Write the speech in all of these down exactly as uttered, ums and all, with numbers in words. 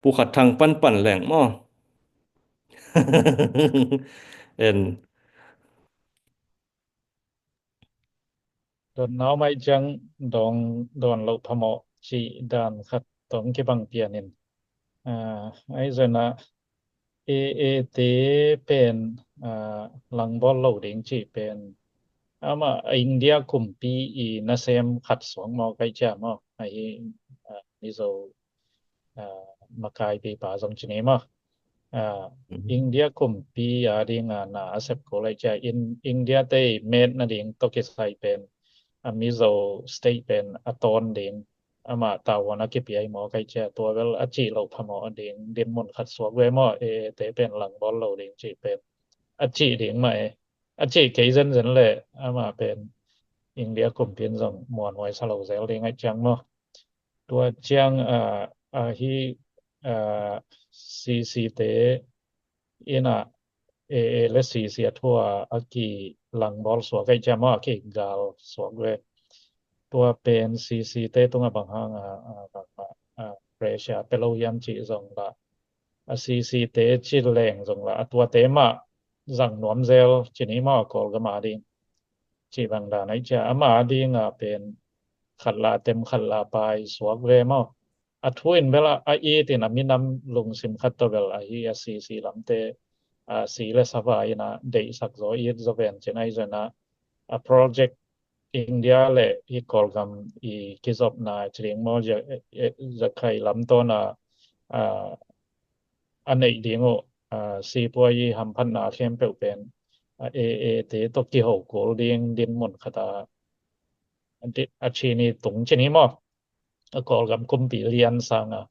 Pu Khat Thang panpan leng maw? En. Don nau mai ciang dong don lo phamawh cih dan khat tong kibang pianin. Ah, ai zona e e te pen ah, langbawl lo ding cih pen ama India kumpi i nasem khat suang maw kai cia maw? Ahi ah, Mizo ah, makaipipa zong ci ni maw? Ah, India kumpi a ding a na a sep ko lai cia in India te i met nading tawh kisai pen a Mizo state pen a tawn ding ama tavuan a kipia i maw kai cia tua bel a cih lo phamawh a ding dinmun khat suak ve maw e e te pen langbawl lo ding cih pen a cih ding mah e a cih kei zenzen le ama pen India kumpi in zong muanhuai sa lo zel ding ai ciang maw? Tua ciang ah, ahi ah, C C te ina e e le C C a thua a ki langbawl suak ai ciang maw a ki gal suak ve. Tua pen C C te tunga bang hang ah, ah, bang ah, ah, pressure pe lo hiam cih zong la a C C te cih leng zong la a tuate mah zang nuam zel ci ni maw a Kawlgam a ding. Cih bang dan ai cia ama a ding a pen khat la tem khat la pai suak ve maw? A thu in bel a it in a minam lungsim khat tawh bel ahi a C C lamte a si le sava in a deihsak zaw it zaw ven ci nai zona a project India le hi Kawlgam i kizopna ci ding maw Za- eh, eh, Zakhai lam tawn a a a neih ding uh a sipuai i hamphatna khempeuh pen a e e te tawh kiho kul ding dinmun khat a a di- a chin i tung ci ni maw? A Kawlgam kumpi lian sang a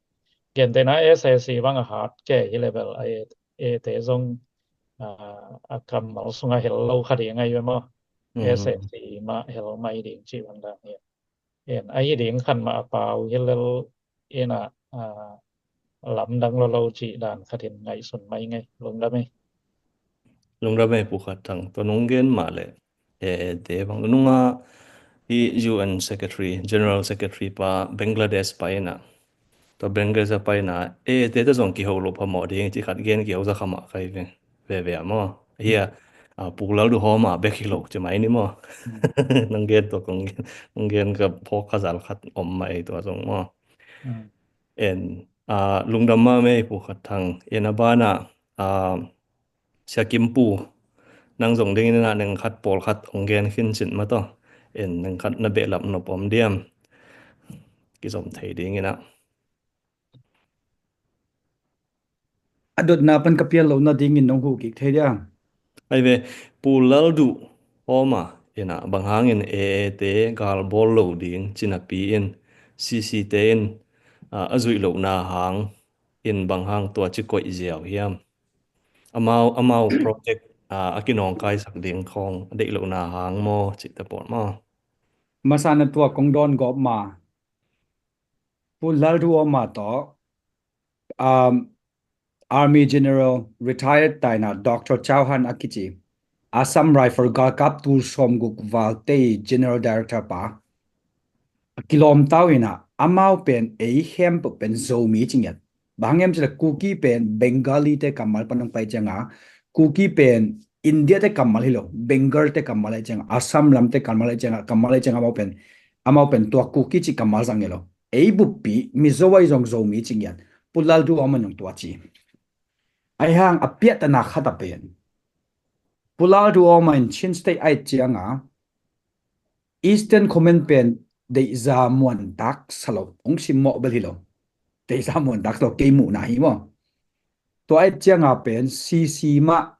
gentehna S A C bang a hat ke hi level a e e te zong a a kammal sunga hel lo kha ding ai ve maw? S A C mah hel mai ding ci bang dan hi. En ahi ding khan mah a pau hi lel ina a lamdang lo lo cih dan khatin ngaihsun mai ngei lungdam ei. Lungdam ei Pu Khat Thang. Tua nung gen mah le e e te bang nunga hi U N Secretary, General Secretary pa Bangladesh pa ina tua Bangladesh a pa ina e e te te zong kiho lo phamawh ding cih khat gen kiho za kha mah kai ve. Veve a maw? Hia a Pu Lalduhawma bek hi lo ci mai ni maw? Nang gen tua kong gen nang gen ka phawk kha zal khat om mai tua zong maw? En a lungdam mah mei Pu Khat Thang. En a bana a Sia Kim Pu nang zong dingin a neng khat pawl khat hong gen khin cin mah tawh. En neng khat na behlap nop om diam? Kizom thei dingin a a dotna pan ka pial lo nadingin nong huh kik thei dia? Ai ve, Pu Lalduhawma ina bang hangin e e te galbawl lo ding cinapi in C C te in a zuih lohna hang in bang hang tua ci koih ziau hiam? Amau amau project a kinawngkaisak ding khawng a deih lohna hang maw cihte pawl maw? Masana tua kong dawn gawp ma Pu Lalduhawma tawh um, Army General retired taina Doctor Chauhan a kici Assam Rifle galkap tul sawmguk valte i General Director pa a kilawm tau ina amau pen ei khempeuh pen Zomi ci ngiat. Bang hang hiam cih leh Kuki pen Bengali te kammal pan hong pai cianga Kuki pen India te kammal hi lo, Bengal te kammal ahi cianga Assam lam te kammal ahi cianga kammal ahi cianga amau pen amau pen tua Kuki cih kammal zang hi lo. Ei buppi Mizo ahi zong Zomi ci ngiat. Pu Lalduhawma in zong tua ci. Ahi hang a piahtana khat a pen Pu Lalduhawma in Chin State ahi cianga Eastern Command pen deihza muantak sa lo, hong simmawh bel hi lo. Deihza muantak sa lo kei muhna hi maw? Tua ahi cianga pen C C mah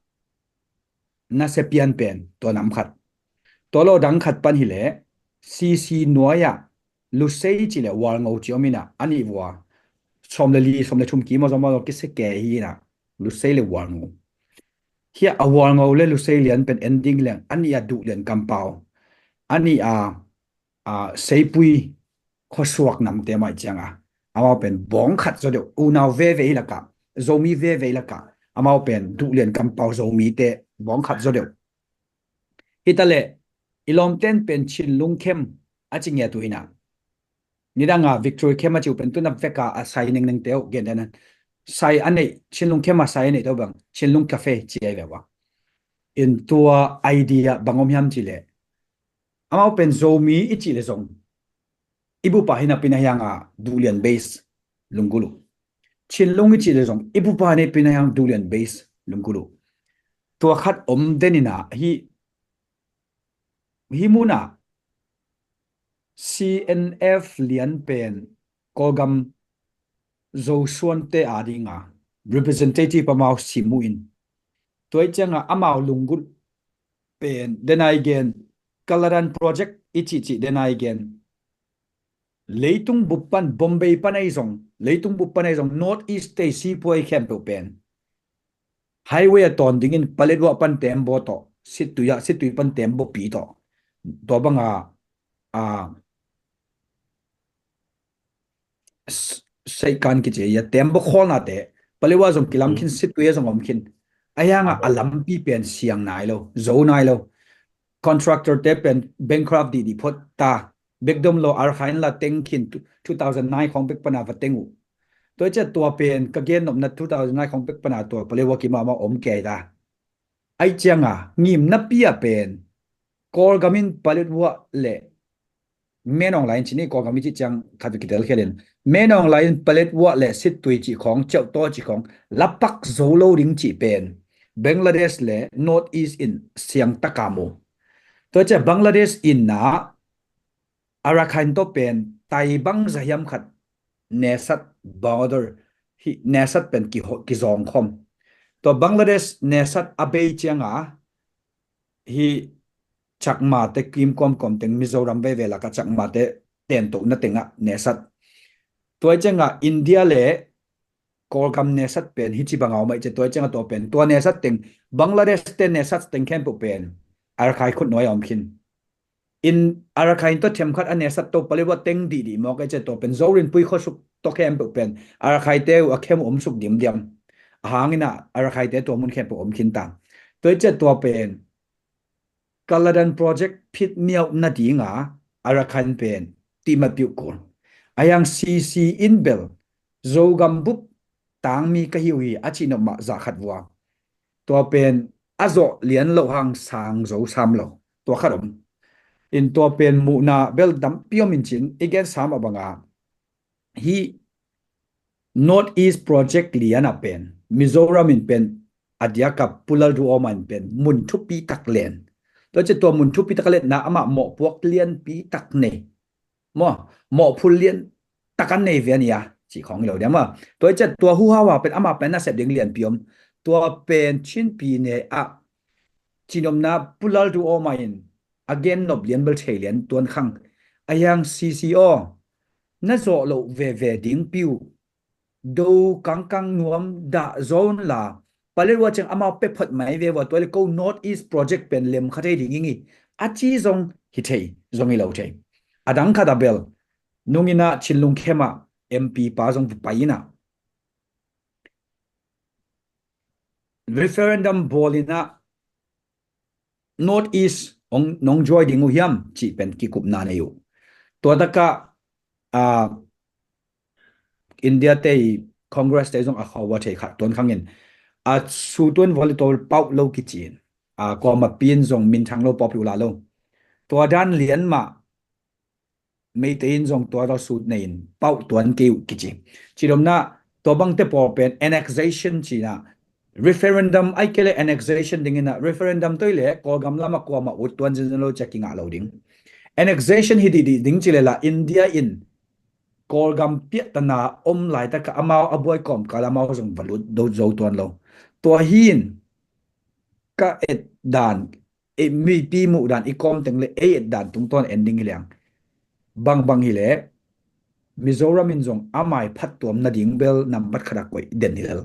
nasia pian pen tua nam khat. Tua lo dang khat pan hileh C C nuai-ah Lusei ci le Walngo ci om ina a nih vua sawm le li sawm le thum kim aw zong maw zong kisia ke hi ina Lusei le Walngo. Hia a Walngo le Lusei lian pen en ding leng a nih a Duhlian kampau a nih a a, Seipui khuasuak namte mah cianga amau pen bawng khat zaw deuh unau veve hi lakah Zomi veve hi lakah amau pen Duhlian kampau Zomite bawng khat zaw deuh. Hitaleh i lawmten pen Chin Lungkhem a ci ngiat uh ina nidanga Victory Khem a ci uh pen tuna veka a sai nengnengte uh gentehnan sai a neih, Chinlung Khema sai a neih tawh bang Chinlung Cafe ci a hi ve ua. In tua idea bang om hiam cih leh, amau pen Zomi i cih leh zong i bupa hi napi-in a hiang a Duhlian base lunggulh uh. Chinlung i cih leh zong i bupa hi napi-in a hiang Duhlian base lunggulh uh. Tua khat om den in a hi, hi mun ah C N F lian pen Kawlgam Zosuante a ding a representative amau sim uh in, tua i ciang a amau lunggulh pen den a i gen, Kaladan Project i cihcih den a i gen, leitung bup pan, Bombay pan ahi zong, leitung bup pan ahi zong, North East te sipuai khempeuh pen highway a tawn dingin Paletwa pan Tembaw tawh, Sittwe ah, Sittwe pan Tembaw pi tawh, tua bang a, a, s-, seikan kici a, Tembaw khawlna te, Paletwa zong kilam khin, Sittwe ah zong om khin. A hiang a, a lampi pen siang nai lo, zo nai lo. Contractor te pen bankrupt dihdih phot ta. Bek dom lo, Arkha in la teng khin, two thousand nine khawng bek pan a va teng uh. Tua i ciang tua pen ka gen nopna, two thousand nine khawng bek pan a tua Paletwa kim a amau om kei ta. Ahi ciang a ngimna pi a pen Kawlgam in Paletwa le Menawng lai in ci ni, Kawlgam i cih ciang khat kitel khel in, Menawng lai in Paletwa le Sittwe cih khawng, Ceuhtaw cih khawng la pak zo lo ding cih pen Bangladesh le North East in siang tak a mu. Tua i ciang Bangladesh in a Arakan tawh pen tai bangzah hiam khat nesat, border hi nesat pen kiho-, kizawng khawm. Tua Bangladesh nesat a bei ciang a hi Chakma te kim kawmkawm teng, Mizoram veve lak a Chakma te tentohna teng ah nesat. Tua i ciang a India le Kawlgam nesat pen hi ci bang a om a i ciang, tua i ciang a tua pen, tua nesat teng, Bangladesh te nesat teng khempeuh pen Arakai khut nuai a om khin. In Arakai in tua themkhat a nesat tawh Paletwa teng dihdih mawk a i ciang, tua pen Zorin pui khuasuk tawh khempeuh pen Arakai te uh a khem uh om suk dimdiam. A hang in a Arakai te tua mun khempeuh om khin ta. Tua i ciang tua pen Kaladan Project phit miauh nading a Arakan pen timah piuh kul. A hiang C C in bel Zogam bup tangmi ka hi uh hi a cih nop mah zah khat vua. Tua pen a zawh lian loh hang sang zo sam lo. Tua khat om. In tua pen muhna bel tampi om in cin, i gen sam a bang a hi North East Project lian a pen Mizoram in pen a diak a pulal du awm a in pen mun thupi tak len. Tua i ciang tua mun thupi tak a lenna amah mawhpuak lianpi tak nei. Maw, mawhphul lian tak a nei ve a ni a, cih khawng hi lo diam a. Tua i ciang tua huhau a pen amah pen a sep ding lianpi om. Tua pen Chinpi ne ah cih nopna pulal du awm a in a gen nop lian bel thei lian tuan khang. A hiang C C aw, na zawh loh veve ding piu, do kangkang nuam dah zawn la, Paletwa ciang amau pe phot mai ve vua, tua le ko North East Project pen lem kha thei ding ing hi, a ci zong hi thei, zong hi lo thei. A dang khat a bel, nung in a Chinlung Khema M P pa zong pai in a referendum bawl in a North East hong, nong join ding uh hiam cih pen kikupna nei uh. Tua tak a, a, India te i Congress te zong a khua thei khat tuan khang in, a, su tuan vali tol pauh lo kici in, a, kuamah pi in zong minthang lo, pawlpi uh la lo. Tua dan lian mah Meitei in zong tua tawh sut nei in pauh tuan kei uh kici. Cih nopna, tua bangte pawl pen annexation cih na, referendum ahih kei leh annexation ding in a, referendum tawh i leh Kawlgam lam a kuamah ut tuan zenzen lo ci a kingah lo ding. Annexation hi dihdih ding ci leh la India in Kawlgam piahtana om laitak a amau a buai kawmkal amau zong va lut do zo tuan lo. Tua hi in ka et dan, ei mipi muh dan, i kawm teng le ei et dan tungtawn en ding hi leng, bangbang hi leh Mizoram in zong a mai phattuam nading bel nambat khat a koih den hi lel.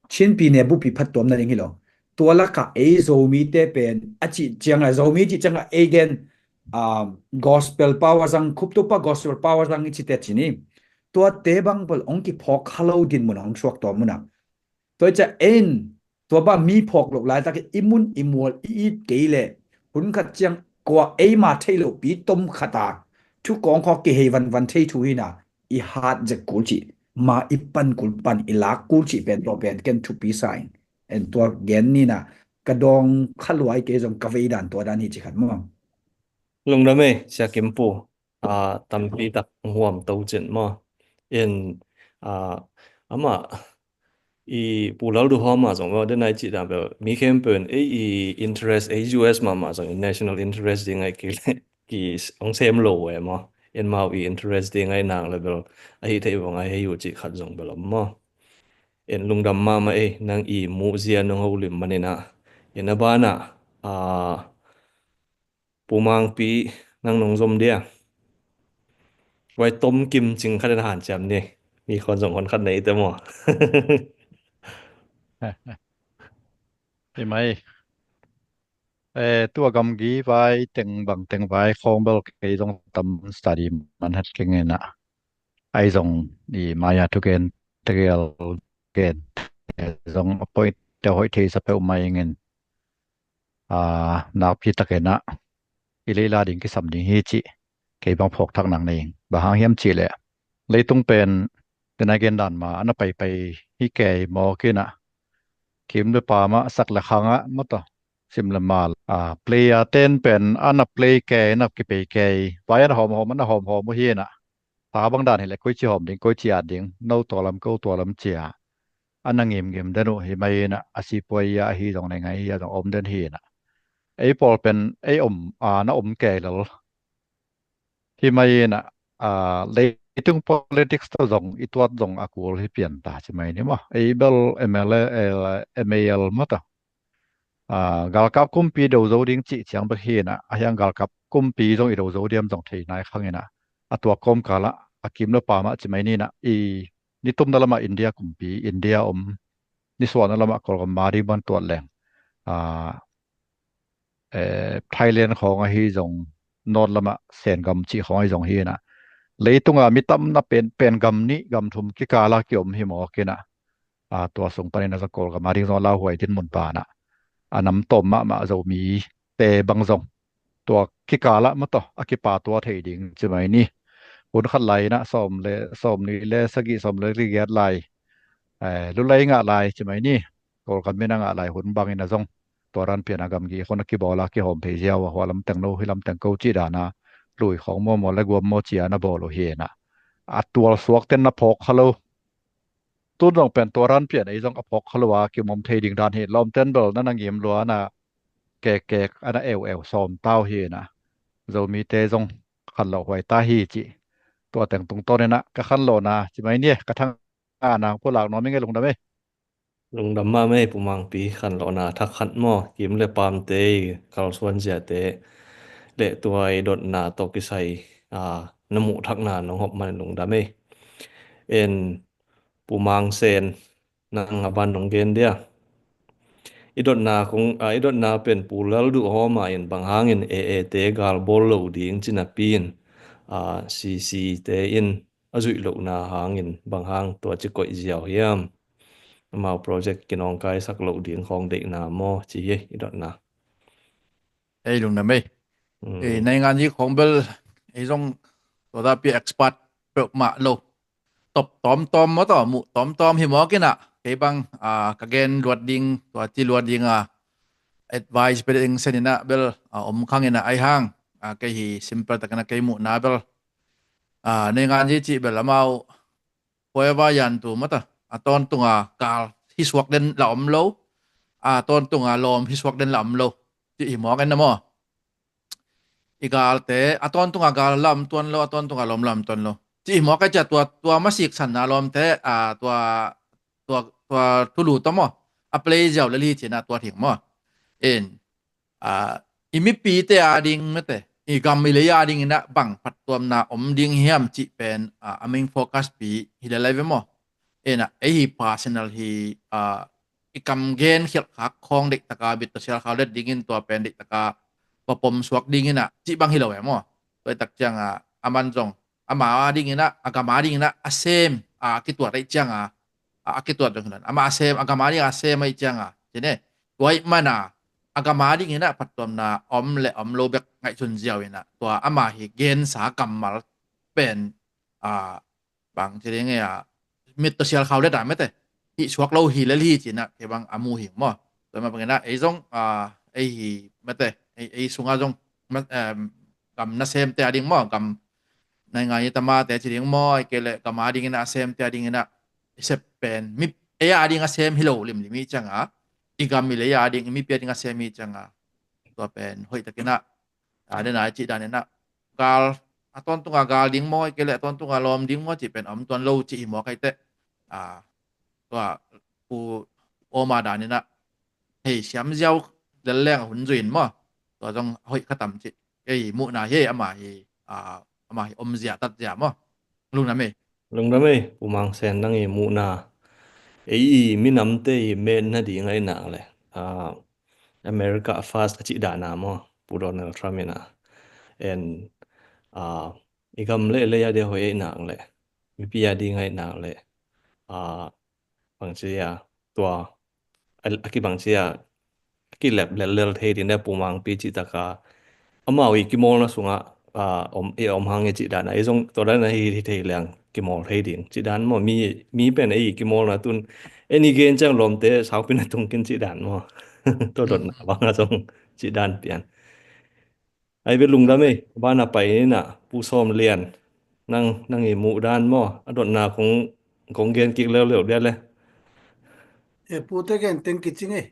Chinpi ne bupi phattuam nading hi lo. Tua lakah ei Zomite pen a cih ciangah, Zomi cih ciangah ei gen, um, gospel pau a zang, khuptupa gospel pau a zang i cite ci ni. Tuate bang bel hong kiphawk kha lo dinmun hong suak tua munah. Tua i ciah en, tua bang mi phawk loh laitak i mun i mual i it kei leh, hun khat ciang kua eima theih lohpi tom khat a thu kawng khawk kihei vanvan thei thu hi na, i hat zek kul cih. ma i pan kul pan i lak kul cih pen tua pen ken thupi sa ing. En tua gen ni na ka dawng kha luai kei zong ka vei dan tua dan hi ci khat maw. Lungdam ei, Sia Kim Pu. A, tampi tak huam to cin maw. En, a, amah i Pu Lal Du Hawm a zong maw, den ai cih dan bel mi khempeuh in ei i interest, ei U S mahmah zong i national interest ding ai ki, ki ong sem lo e maw. En mau i interest ding ai nang le bel a hi thei vong ai hei uh cih khat zong bel om maw. En lungdam mahmah ei, nang i muh zia nong holim maninah. En a banah, a, Pu Mangpi, nang nong zom dia. Vai tom kim cing khat in hanciam ni. Mi khon zong hon khat nei te maw. Hi mai. Eh, tua gamgi vai teng bang teng vai khong bel kei zong tam study man het keng ena. Ai zong i maya thugen tegel gen zong a point te hoih thei sa peuh mai ngin. A, nakpi takin ah i leila ding kisam ding hi cih kei bang phawk thak nang nei ing. Bang hang hiam cih leh leitung pen tena gen dan ma ana paipai hi kei mawk in ah kim le pa mah sak le khang ah mawtaw sim le mal, a, player ten pen ana play kei ana kipei kei vai ana hawmhawm ana hawmhawm uh hi in ah. Sa bang dan hileh koi ci hawm ding, koi ci at ding, no tua lam ko tua lam cia. A na ngimngim den uh hi mai inah a sipuai ia ahi zong nei ngai ia zong om den hi inah. Ei pawl pen ei om a na om kei lel. Hi mai inah a leitung politics tawh zong i tuat zong a kul hi pian ta ci mai ni maw. Ei bel M L A, M A L maw ta. A, galkap kumpi do zo ding cih ciang bek hi inah, a hiang galkap kumpi zong i do zo diam zong thei nai khang inah. A tua kawmkal ah a kim le pa mah ci mai ni inah i nitumna lamah India kumpi, India om, nisuahna lamah Kawlgam ma ding ban tuat leng. A, eh, Thailand khawng ahi zong, North lamah Sengam cih khawng ahi zong hi inah. Leitunga mi tamna pen, pen gam nih, gam thum kikala kiom hi mawk inah. A, tua sung panin a za Kawlgam a ding zong a lauhuai dinmun banah a nam tawm mahmah Zomite bang zong tua kikala mawtaw a kipa tua thei ding ci mai ni. Hun khat lai inah sawm le, sawm nih le sagih, sawm le giat lai, eh, lulai ngah lai ci mai ni. Kawlgam in a ngah lai hun bangin a zong tua ran pian a gamgi khon a kibawl a kihawm phei ziau a hua lam teng lo hi lam teng ko cih dana lui khawng mawmaw le guam maw cia na bawl uh hi inah. A tual suak ten na phawk kha lo. Tun zong pen tua ran pian ei zong a phawk kha lo a kimawm thei ding dan hi. Lawmten bel na na ngim lua na kekkek a na eueu sawm tau hi inah. Zomite zong khan lo huai ta hi cih. Tua teng tungtawn inah ka khan lo na ci mai ni e, ka thang a nang pulak nuam i nge lungdam ei. Lungdam mah mei Pu Mangpi, khan lo na thak khat maw, kim le pamte kalsuan ziate le tua i dotna tawh kisai, a, na muh thakna nong hop man lungdam ei. En Pu Mang Sen, nang a ban nong gen dia. I dotna kong, a, i dotna pen Pu Lal Duh Hawm a in bang hangin A A te gal bawl lo ding cinapi in, a, C C te in a zuih lohna hangin bang hang tua ci koih ziau hiam? Amau project kinawngkaisak loh ding khawng deihna maw ci hi i dotna. Ei lungna mei. Mm. Ei, naingan hi khawng bel ei zong tua dapi expert peuhmah lo. Top tawmtawm maw tawh muh tawmtawm hi mawk inah kei bang, a, ka gen luat ding tua ci luat ding a advice pe ding sen inah bel, a, om khang inah ai hang, a, kei hi simple takin a kei muhna bel, a, naingan hi cih bel amau forever yan tu mata a tawntunga kal hi suak den la om lo, a tawntunga lawm hi suak den la om lo. Cih hi mawk en na maw? I galte a tawntunga gal la om tuan lo, a tawntunga lawm la om tuan lo. Cih hi mawk en cia tua, tua masik sanna lawmte, a tua, tua, tua thulu tawh maw? A play ziau le li cina tua thing maw? In a, i mipite a ding mete, i gam i lei a ding inah bang phattuamna om ding hiam cih pen, a, a main focus pi hi le lai ve maw? Inah ei hi personal hi, a, i kam gen khialh khak khawng deihtaka bit tawh sial khau let dingin tua pen deihtaka va pom suak ding inah cih bang hi lo e maw? Tua i tak cianga a man zong ama a ding inah, a gam a ding inah a sem, a, kituat aih cianga, a, a kituat zong hi lo in ama a sem, a gam a ding a sem aih cianga cine. Tua ih mana a gam a ding inah phattuamna om le om lo bek ngaihsun ziau inah tua ama hi gensa kammal pen, a, bang ci ding e a, mit tawh sial khau le dah mete. Hih suak lo hi lel hi cinah kei bang a mu hi maw. Tua mah bangin ah ei zong, ah, ei hi mete, ei, ei sungah zong ma-, em, gam nasemte a ding maw, gam naingan i tamate ci ding maw, ei kei leh gam a dingin ah a semte a dingin ah i sep pen mi, ei a ding a sem hi lo limlim i cianga, i gam i lei a ding, i mipi a ding a sem i cianga, tua pen hoihtakin ah, a, den a i cih danin ah gal, a tawntunga gal ding maw, ei kei leh a tawntunga lawm ding maw cih pen a om tuan lo cih hi maw kaite. A, tua Pu Oma danin ah hei siam ziau lel leng a hun zuin maw. Tua zong a hoih kha tam cih kei muhna hi, ama hi, a, ama hi omzia tatzia maw. Lungdam ei. Lungdam ei, Pu Mang Sen, nang i muhna. Ei i minamte i metna ding ahih nak leh, ah, America First a cih dahna maw, Pu Donald Trump in ah. En, ah, i gam leh lei a dia hoih ahih nak leh, mipi a ding ahih nak leh, ah, bangci a, tua, a, a kibangci a, a kilep lellel thei ding deh Pu Mangpi cih taka, amau i kimawlna sungah, a, om, i om hang i cih dan a, i zong tua dan a hi, hi thei leng kimawl thei ding cih dan maw, mi, mi pen ei i kimawlna tun, en i gen ciang lawmte saupi na tung kin cih dan maw. Tua dotna bang a zong cih dan pian. Ai ve lungdam ei, bana pai inah, Pu Sawm Lian, nang, nang i muh dan maw, a dotna kong, kong gen kik leuleu dia le. E, Pu te gen teng kicing ei.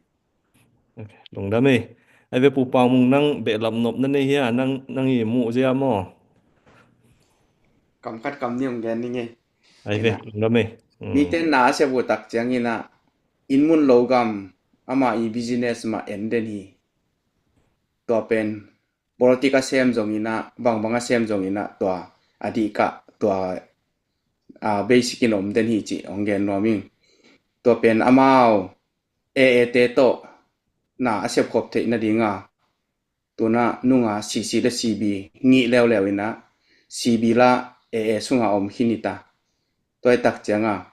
Ok, lungdam ei. Ai ve Pu Pau Mung, nang behlap nopna nei hia, nang, nang i muh zia maw. Kam khat kam nih hong gen ning ei. Ai ve, lungdam ei. Mm. Mite na a sep uh tak ciangin ah, inn mun lo gam, ama i business mah en den hi. Tua pen, politic a sem zongin ah, bangbang a sem zongin ah, tua, a dih kah, tua, a, basic in om den hi cih hong gen nuam ing. Tua pen amau, A A te tawh, na a sep khop theih nading a, tuna nunga C C le C B ngih leuleu inah, C B la A A sunga om khin hi ta. Tua i tak cianga,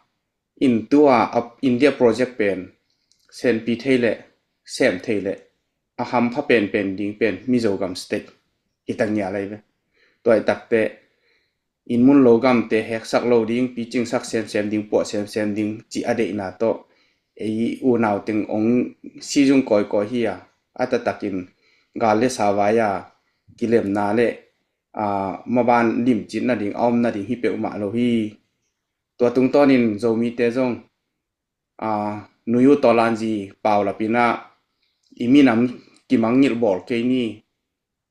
in tua a India project pen, senpi thei leh, sem thei leh, a hampha penpen ding pen, Mizo gam state, hi ta ngial ai ve. Tua i takte, inn mun lo gamte heksak lo ding, picingsak semsem ding, puah semsem ding, cih a deihna tawh, ei unau teng ong sizung kawikawi hi a, a taktakin gal le savai a, kilemna le, a, maban limcit nading, a om nading hi peuhmah lo hi. Tua tungtawnin Zomite zong, a, nuyu tawlanzi paulapin ah, i minam kimangngilh bawl kei ni,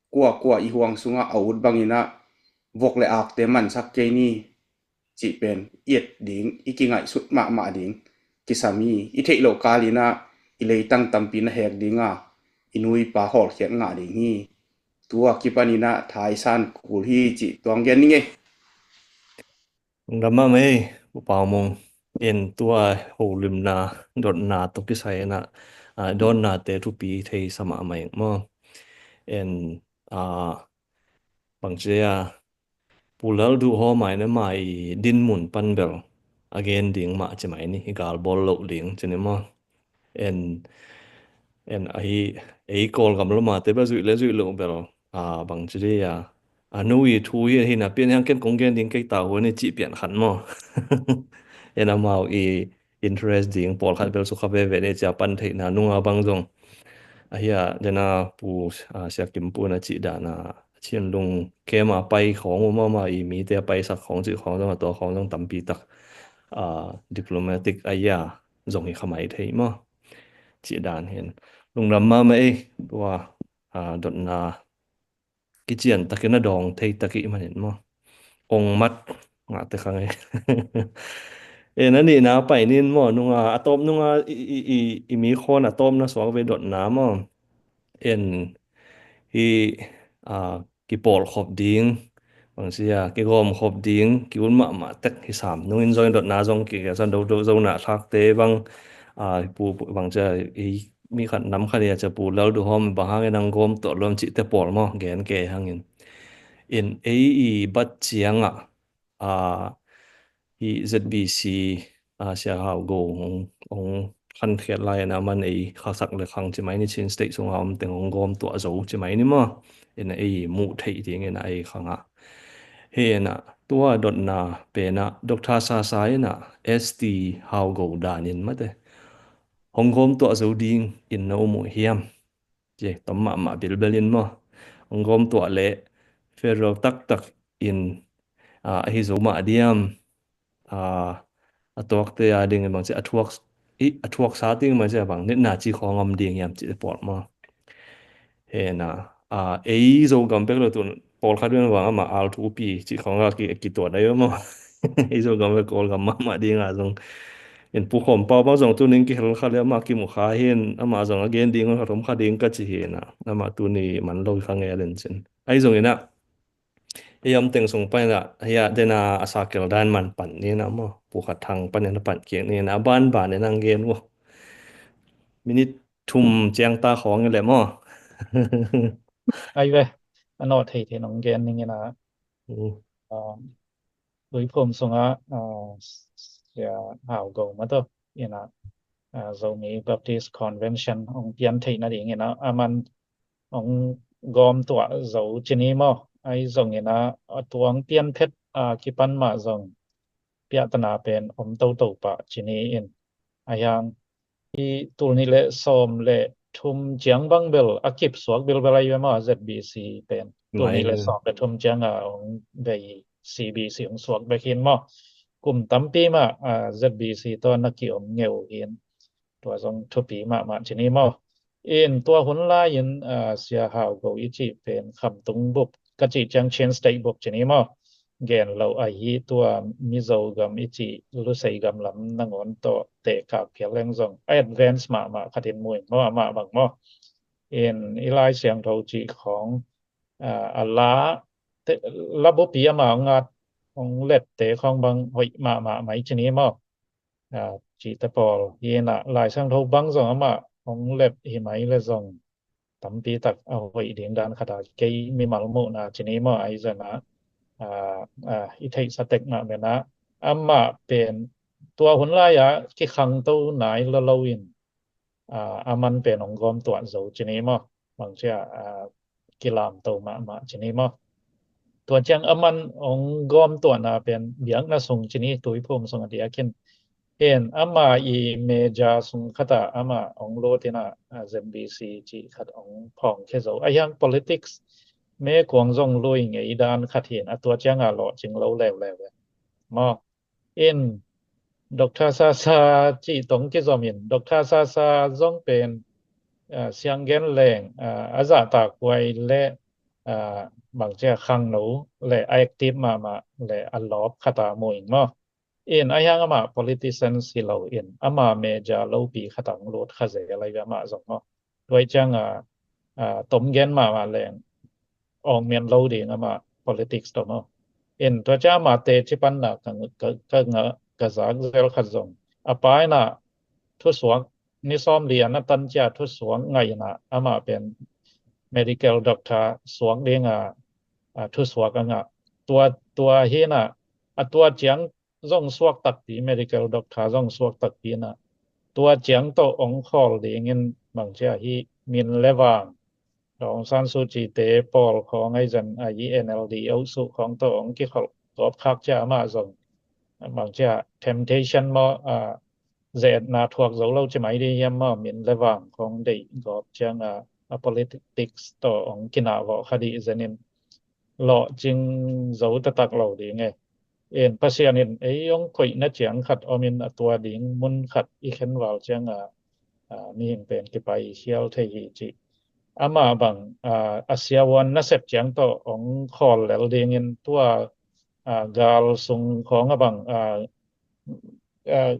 kuakua i huang sungah a ut bangin ah, vok le akte mansak kei ni, cih pen i et ding, i kingaihsut mahmah ding kisam hi. I theih loh kalin ah, i leitang tampi na hek ding a, i nu i pa hawlkhiat ngah ding hi. Tua kipanin ah, thaisan kul hi cih tuang gen ning ei. Lungdam mahmah ei, Pu Pau Mung. En tua holimna, dotna tawh kisai inah, a, dawnnate thupi thei sa mahmah ing maw. En, a, bangci a, Pu Lalduhawm a inah ama i dinmun pan bel a gen ding mah ci mai ni, i galbawl loh ding ci ni maw. En, en ahi, ei Kawlgam lamate bel zuih le zuih loh bel, a, bangci dih a, a nu i thu hi, hi na pian hiang ken kong gen ding kei ta hua ni cih pian khan maw. En amau i interest ding pawlkhat bel sukha veve ni cia pan theihna nunga bang zong. Ahi a, dena Pu, a, Sia Kim Pu na cih dan a, Chin Lung kem a pai khawng uh mahmah i mite a paisak khawng cih khawng zong a tua khawng zong tampi tak, a, diplomatic a ia zong hi kha mai thei maw. Cih dan hin. Lungdam mahmah ei, tua, a, dotna kician takin a dawng thei tak i manin maw. Ong mat ngahte kha ngei. E, na nihna pai nin maw, nunga, a tawp nunga i, i, i, i mi khawn a tawpna suak ve dotna maw. En hi, a, kipawlkhop ding, bangci a, kigawmkhop ding, ki-un mahmah tek hi sam. Nungin zong i dotna zong kikei san do, do, zona thlakte bang, a, pu, pu, bangci a, i mi khat nam khat i a cia Pu Lalduhawm bang hangin ang gawm tawh luam cihte pawl maw, gen kei hangin. In ei i bat ciangah, a, hi Z B C, a, Sia Hau Go hong, hong khankhiat lai in a man ei khasak le khang ci mai ni Chin State sunga om teng hong gawm tuah zo ci mai ni maw. In ei muh theih ding in a ei khangah. Hi in a Tua dotna pen ah Doctor Sasa in ah S T Hau Go dan in mate hong gawm tuah zo ding in na um uh hiam? Ci tom mahmah bilbel in maw. Hong gawm tuah leh federal taktak in ah, ahi zo mah diam? Ah, a tuakte a ding in bang ci a thuak, i, a thuaksa ding bang ci a bang nitna ci khawng om ding hiam ci pawl maw. Hena ah, ei Zogam bek lo tun pawlkhat bek bang amah al thupi ci khawng a ki, kituat a maw. Ei Zogam bek Kawlgam mahmah ding a zong in pukhawm pau bang zong tunin kihel kha le amah kimu kha hin amah zong a gen ding kha thom kha ding ka ci hena amah tuni man lo kha nge len cin. Ai zong in ah ei om teng sung pan ah hia dena a sakel dan man pan ni na maw. Pu Khat Thang pan in a pan kik ni na a ban ban in ang gen maw. Minit thum ciang ta khawng i le maw. Ai ve, a nawh thei thei nong gen ning in a. Mm. Um, Tuiphum sungah ah, Sia Hau Go mah tawh in ah, ah, Zomi Baptist Convention hong pian theih nading in ah, a man hong gawm tuah zo ci ni maw. Ai zong in ah, a tuang pian phet ah, kipan mah zong piahtana pen om toto pah ci ni in. A hiang i tul nih le sawm le thum ciang bang bel a kip suak bilbel a i ve maw, Z B C pen. Tul nih le sawm le thum ciang a hong bei C B C hong suak bek hin maw. Kum tampi mah ah, Z B C tawh na ki-om ngeu hin. Tua zong thupi mahmah ci ni maw. In tua hun lai-in ah, Sia Hau Go i cih pen Khamtung bup ka cih ciang Chin State bup ci ni maw. Gen lo ahi tua Mizo gam i cih Lusei gam lam nangawn tawh tehkak phial leng zong a advance mahmah khatin mu in maw, amah bang maw. In i Lai Siangtho cih khawng ah, a la te, la bupi amah hong at hong lette khawng bang hoih mahmah mai ci ni maw. Ah, cihte pawl hi in ah Lai Siangtho bang zong amah hong let hi mai le zong tampi tak a hoih ding dan khat a kei mimal muhna ci ni maw, ai zan ah ah, ah, i theihsa tek mah men ah amah pen tua hun lai-ah kikhangto nai lo lo in ah, a man pen hong gawm tuah zo ci ni maw. Bang ci a ah, kilamto mahmah ci ni maw. Tua ciang a man hong gawm tuahna pen biakna sung ci ni, Tuiphum sung a diakin. Hen ama i meja sung khat ah ama hong lut in ah Z B C cih khat hong phawng khia zo. A hiang politics me kuang zong lui ngei dan khat hin a tua ciang a lawhcing lo leuleu e maw. In Doctor Sasa cih tong kizom in Doctor Sasa zong pen ah, sianggen leng ah, a zahtak huai le ah, bang ci a khangno le a active mahmah le a lawp khat a mu ing maw. In a hiang amah politician hi lo in ama meja lopi khat a hong lut kha zel a i ve amah zong maw. Tua i ciang a ah, tom gen mahmah leng awng mian lo ding amah politics tawh maw. In tua ciang amah teci panna ka, ka, ka, ka zak zel khat zong a pa in ah thusuak ni sawm li a na tan cia thusuak ngaih in ah amah pen medical doctor suak ding a ah, thusuak a ngah. Tua, tua hi in ah a tua ciang zong suak takpi, medical doctor zong suak takpi in ah tua ciang tawh hong khawl dingin bang ci a hi min le vang Daw Aung San Suu Kyi te pawl khawng ai zan a hi N L D auh suh khawng tawh hong kikholh gawp khak ci a amah zong bang ci a temptation maw ah, zetna thuak zo lo ci mai ding hiam maw, min le vang khawng deih gawp ciang a, a politics tawh hong kinah vawh kha dih zen in lawhcing zo taktak lo ding e. In Pasian in ei hong koihna ciang khat om in a tua ding mun khat i khen val ciang a, ah, mihing pen kipai khial thei hi cih. Amah bang ah, a siavuan nasep ciang tawh hong khawl lel dingin tua ah, gal sung khawng a bang ah, ah,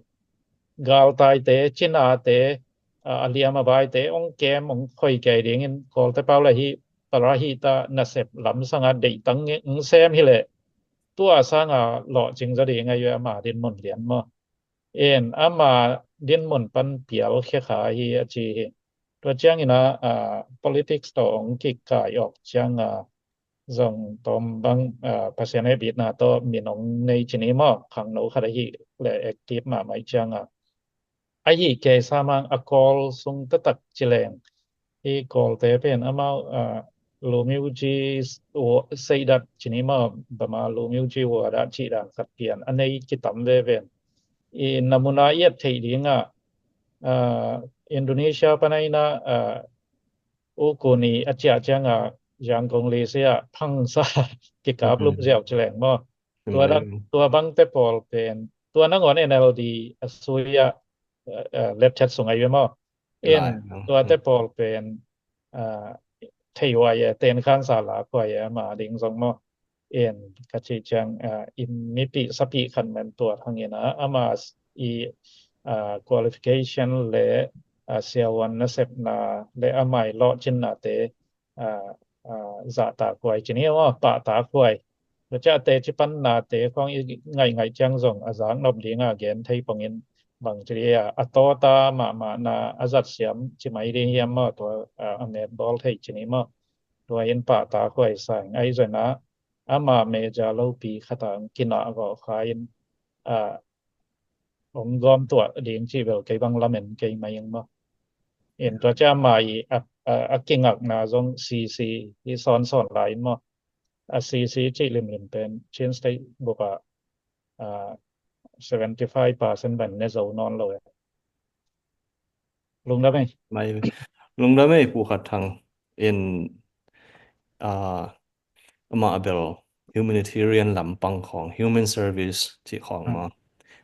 galtaite, cinate, ah, a liam a baite hong kem hong khoi kei dingin Kawlte pau le hi, para hi ta nasep lam sanga deihtang hong sem hi leh tua sanga lawhcing zaw ding a i ve ama dinmun lian maw. In ama dinmun pan pial khia kha hi a ci hi. Tua ciangin ah, ah, politics tawh hong kikai awk ciang a zong tawm bang ah, Pasian hehpihna tawh min hong nei ci ni maw, khangno khat ahih leh active mahmah ciang a. Ahih kei samang a Kawl sung taktak ci leng hi Kawlte pen amau ah, လူမျိုးကြီး စိတ်ဓာတ် ci ni maw, ဗမာလူမျိုးကြီးဝါဒ cih dan khat pian a nei kitam veve in. I na mun ah i et theih ding ah, ah, Indonesia pan a in ah, ah, U Kuni a ciah ciang ah Yangon lisi ah phangsa kikap lup ziau ci leng maw. Tua dang, tua bangte pawl pen, tua nangawn N L D a sui ah, eh, eh, letthet sung ai ve maw. In, tuate pawl pen, ah, thei huai e, ten khansa la huai e, ama ding zong maw. In, ka cih ciang, ah, in mipih sapih khat men tua hangin ah, ama i, ah, qualification le, ah, siavuan nasepna le ama i lawhcinnate, ah, ah, zahtak huai ci ni maw, pahtak huai. Tua ciah teci pannate khawng i ngaihngaih ciang zong a zaknop ding a gen thei pongin bang ci dia, a tawta mahmahna a zat siam ci mai ding hiam maw, tua, ah, a met bawl thei ci ni maw. Tua in pahtak huai sa ing. Ahi zongin ah ama major lopi khat ah kinah gawh kha in, ah, hong gawm tuah ding cih bel kei bang lamen kei mai ing maw. In tua ciang ama i a, a, a kingakna zong C C i sawnsawn lai in maw. A C C cih limlim pen Chin State buk ah, ah, seventy five percent bang ne zo nawn lo e. Lungdam ei. Mai, lungdam ei, Pu Khat Thang. In, ah, amah bel humanitarian lampang khawng, human service cih khawng maw,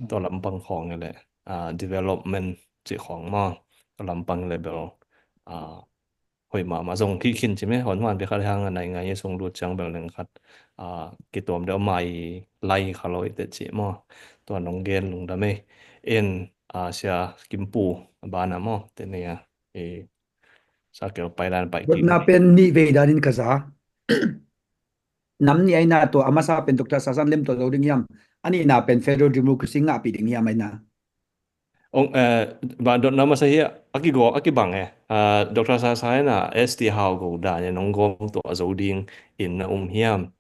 tua lampang khawng le, ah, development cih khawng maw, tua lampang le bel, ah, hoih mahmah zong kikhin ci me, hon huan bia khat hang a nai ngai sung lut ciang bel leng khat, ah, kituam deuh mai lai kha lo i te ci maw. Tua nong gen lungdam ei. In, ah, Sia Kim Pu a bana maw, te nei a, i, Sakel pai dan pai kik. Dotna pen nih vei danin ka za. Nam nih aina tua a masa pen Doctor Sasan lem tua zo ding hiam? A nihna pen federal democracy ngahpih ding hiam aina? Ong, eh, ba dotna masa hi a kigo a kibang e. Ah, Doctor Sasa aina S T hau go dan e nong gawm tua zo ding in na um hiam?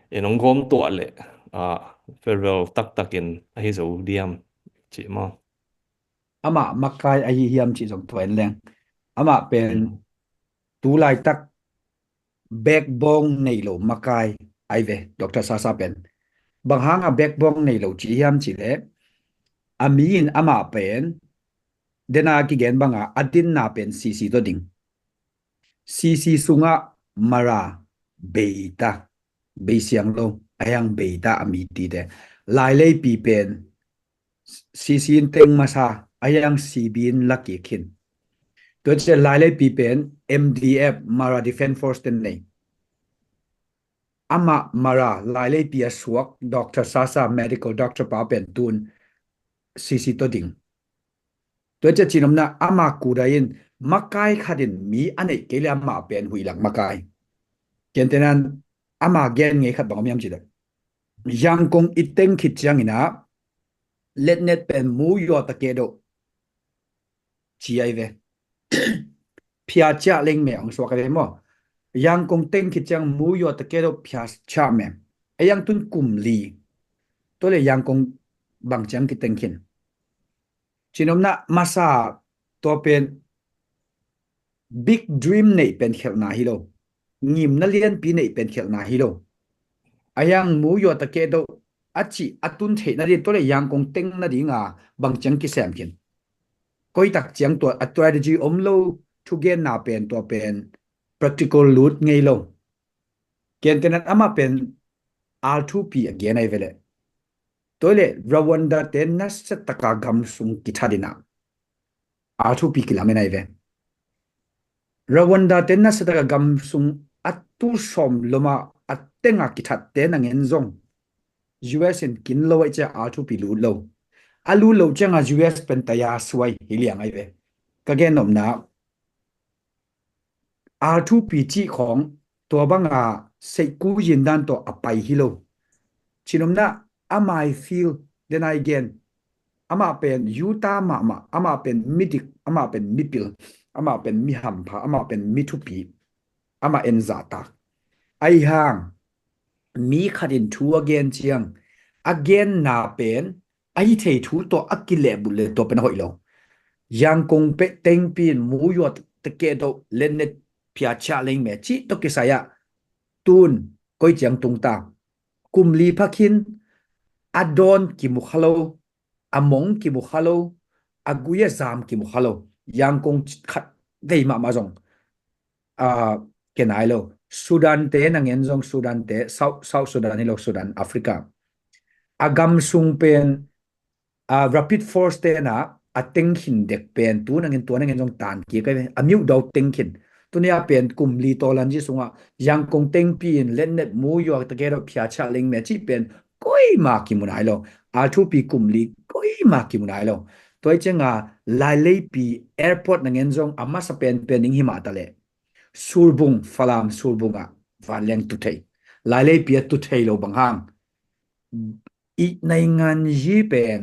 E nong gawm tua le, ah, federal taktakin ahi zo diam ci maw. Amah makai ahi hiam cih zong tua en leng. Amah pen tu laitak backbone nei lo makai ai ve, Doctor Sasa pen. Bang hanga backbone nei lo ci hiam cih leh, a mi in amah pen, dena kigen banga a dinna pen C C tawh ding. C C sungah Mara beita, beisiang lo, a hiang beita a mitite. Laileipi pen C C in teng masa, a hiang C B in la kik khin. Tua ciah Laileipi pen M D F, Mara Defense Force ten nei. Amah Mara Laileipi a suak Doctor Sasa, medical doctor pa pen tun C C tawh ding. Tua ciah cinomna ama kuda in makai khatin mi a neih kei le amah pen huihlak makai. Kentenan ama gen ngei khat bang om hiam cih leh, Yangkong i teng khit ciangin ah letnet pen mu yua ta keh doh ci ai ve. Phia ciah leng me ong suak ai ve maw. Yangkong teng khit ciang mu yua ta keh doh phia ciah me. A yang tun kum li. Tua le Yangkong bang ciang kiteng khin. Cinomna masa tua pen big dream neih pen khelhna hi lo. Ngimna lianpi neih pen khelhna hi lo. A yang mu yua ta keh doh a cih a tun theih nading tua le Yangkong teng nadinga bang ciang kisem khin. Koitak ciang tua a strategy om lo, thugenna pen tua pen practical lut ngei lo. Kentenan amah pen R two P a gen ai ve leh. Tua le Rwanda te nasa taka gam sung kithat in ah R two P kilamen ai ve. Rwanda te nasa taka gam sung a tu sawm loma a tenga kithat te nangen zong U S in kin lo ai cia R two P lut lo. A lut lo cianga U S pen taya suai hi liang ai ve. Ka gen nopna R two P cih khawng tua banga seihku yin dan tawh a pai hi lo. Cinomna amah i feel, then I gen. Amah pen yuta mahmah, amah pen midik, amah pen mipil, amah pen mihampha, amah pen mithupi, amah en zahtak. Ahi hang mi khatin thu a gen ciang, a genna pen a hi thei thu tawh a kilehbulh le tua pen a hoih lo. Yangkong peh tengpi in mu yua ta keh doh letnet phiat ciah leng me cih tawh kisai ah tun koi ciang tung ta. Kum li phakhin a dawn kimu kha lo, a mong kimu kha lo, a gui a zam kimu kha lo. Yangkong khat vei mahmah zong a ke nai lo. Sudan te na ngen zong, Sudan te, South, South Sudan hi lo, Sudan, Africa. A gam sung pen a rapid force te na a teng khin dek pen tu na ngen, tua na ngen zong tan kik a, a miuh dau teng khin. Tuni a pen kum li tawlan zi sungah Yangkong tengpi in letnet mu yuak ta ke dawh phiat ciah leng me cih pen koima kimu nai lo. Altupi kum li koima kimu nai lo. Tua i cianga Laileipi airport na ngen zong a masa pen pen ning hi mah ta leh Surbung, Falam Surbung ah vanleng tu thei. Laileipi a tu thei lo bang hang i naingan yi pen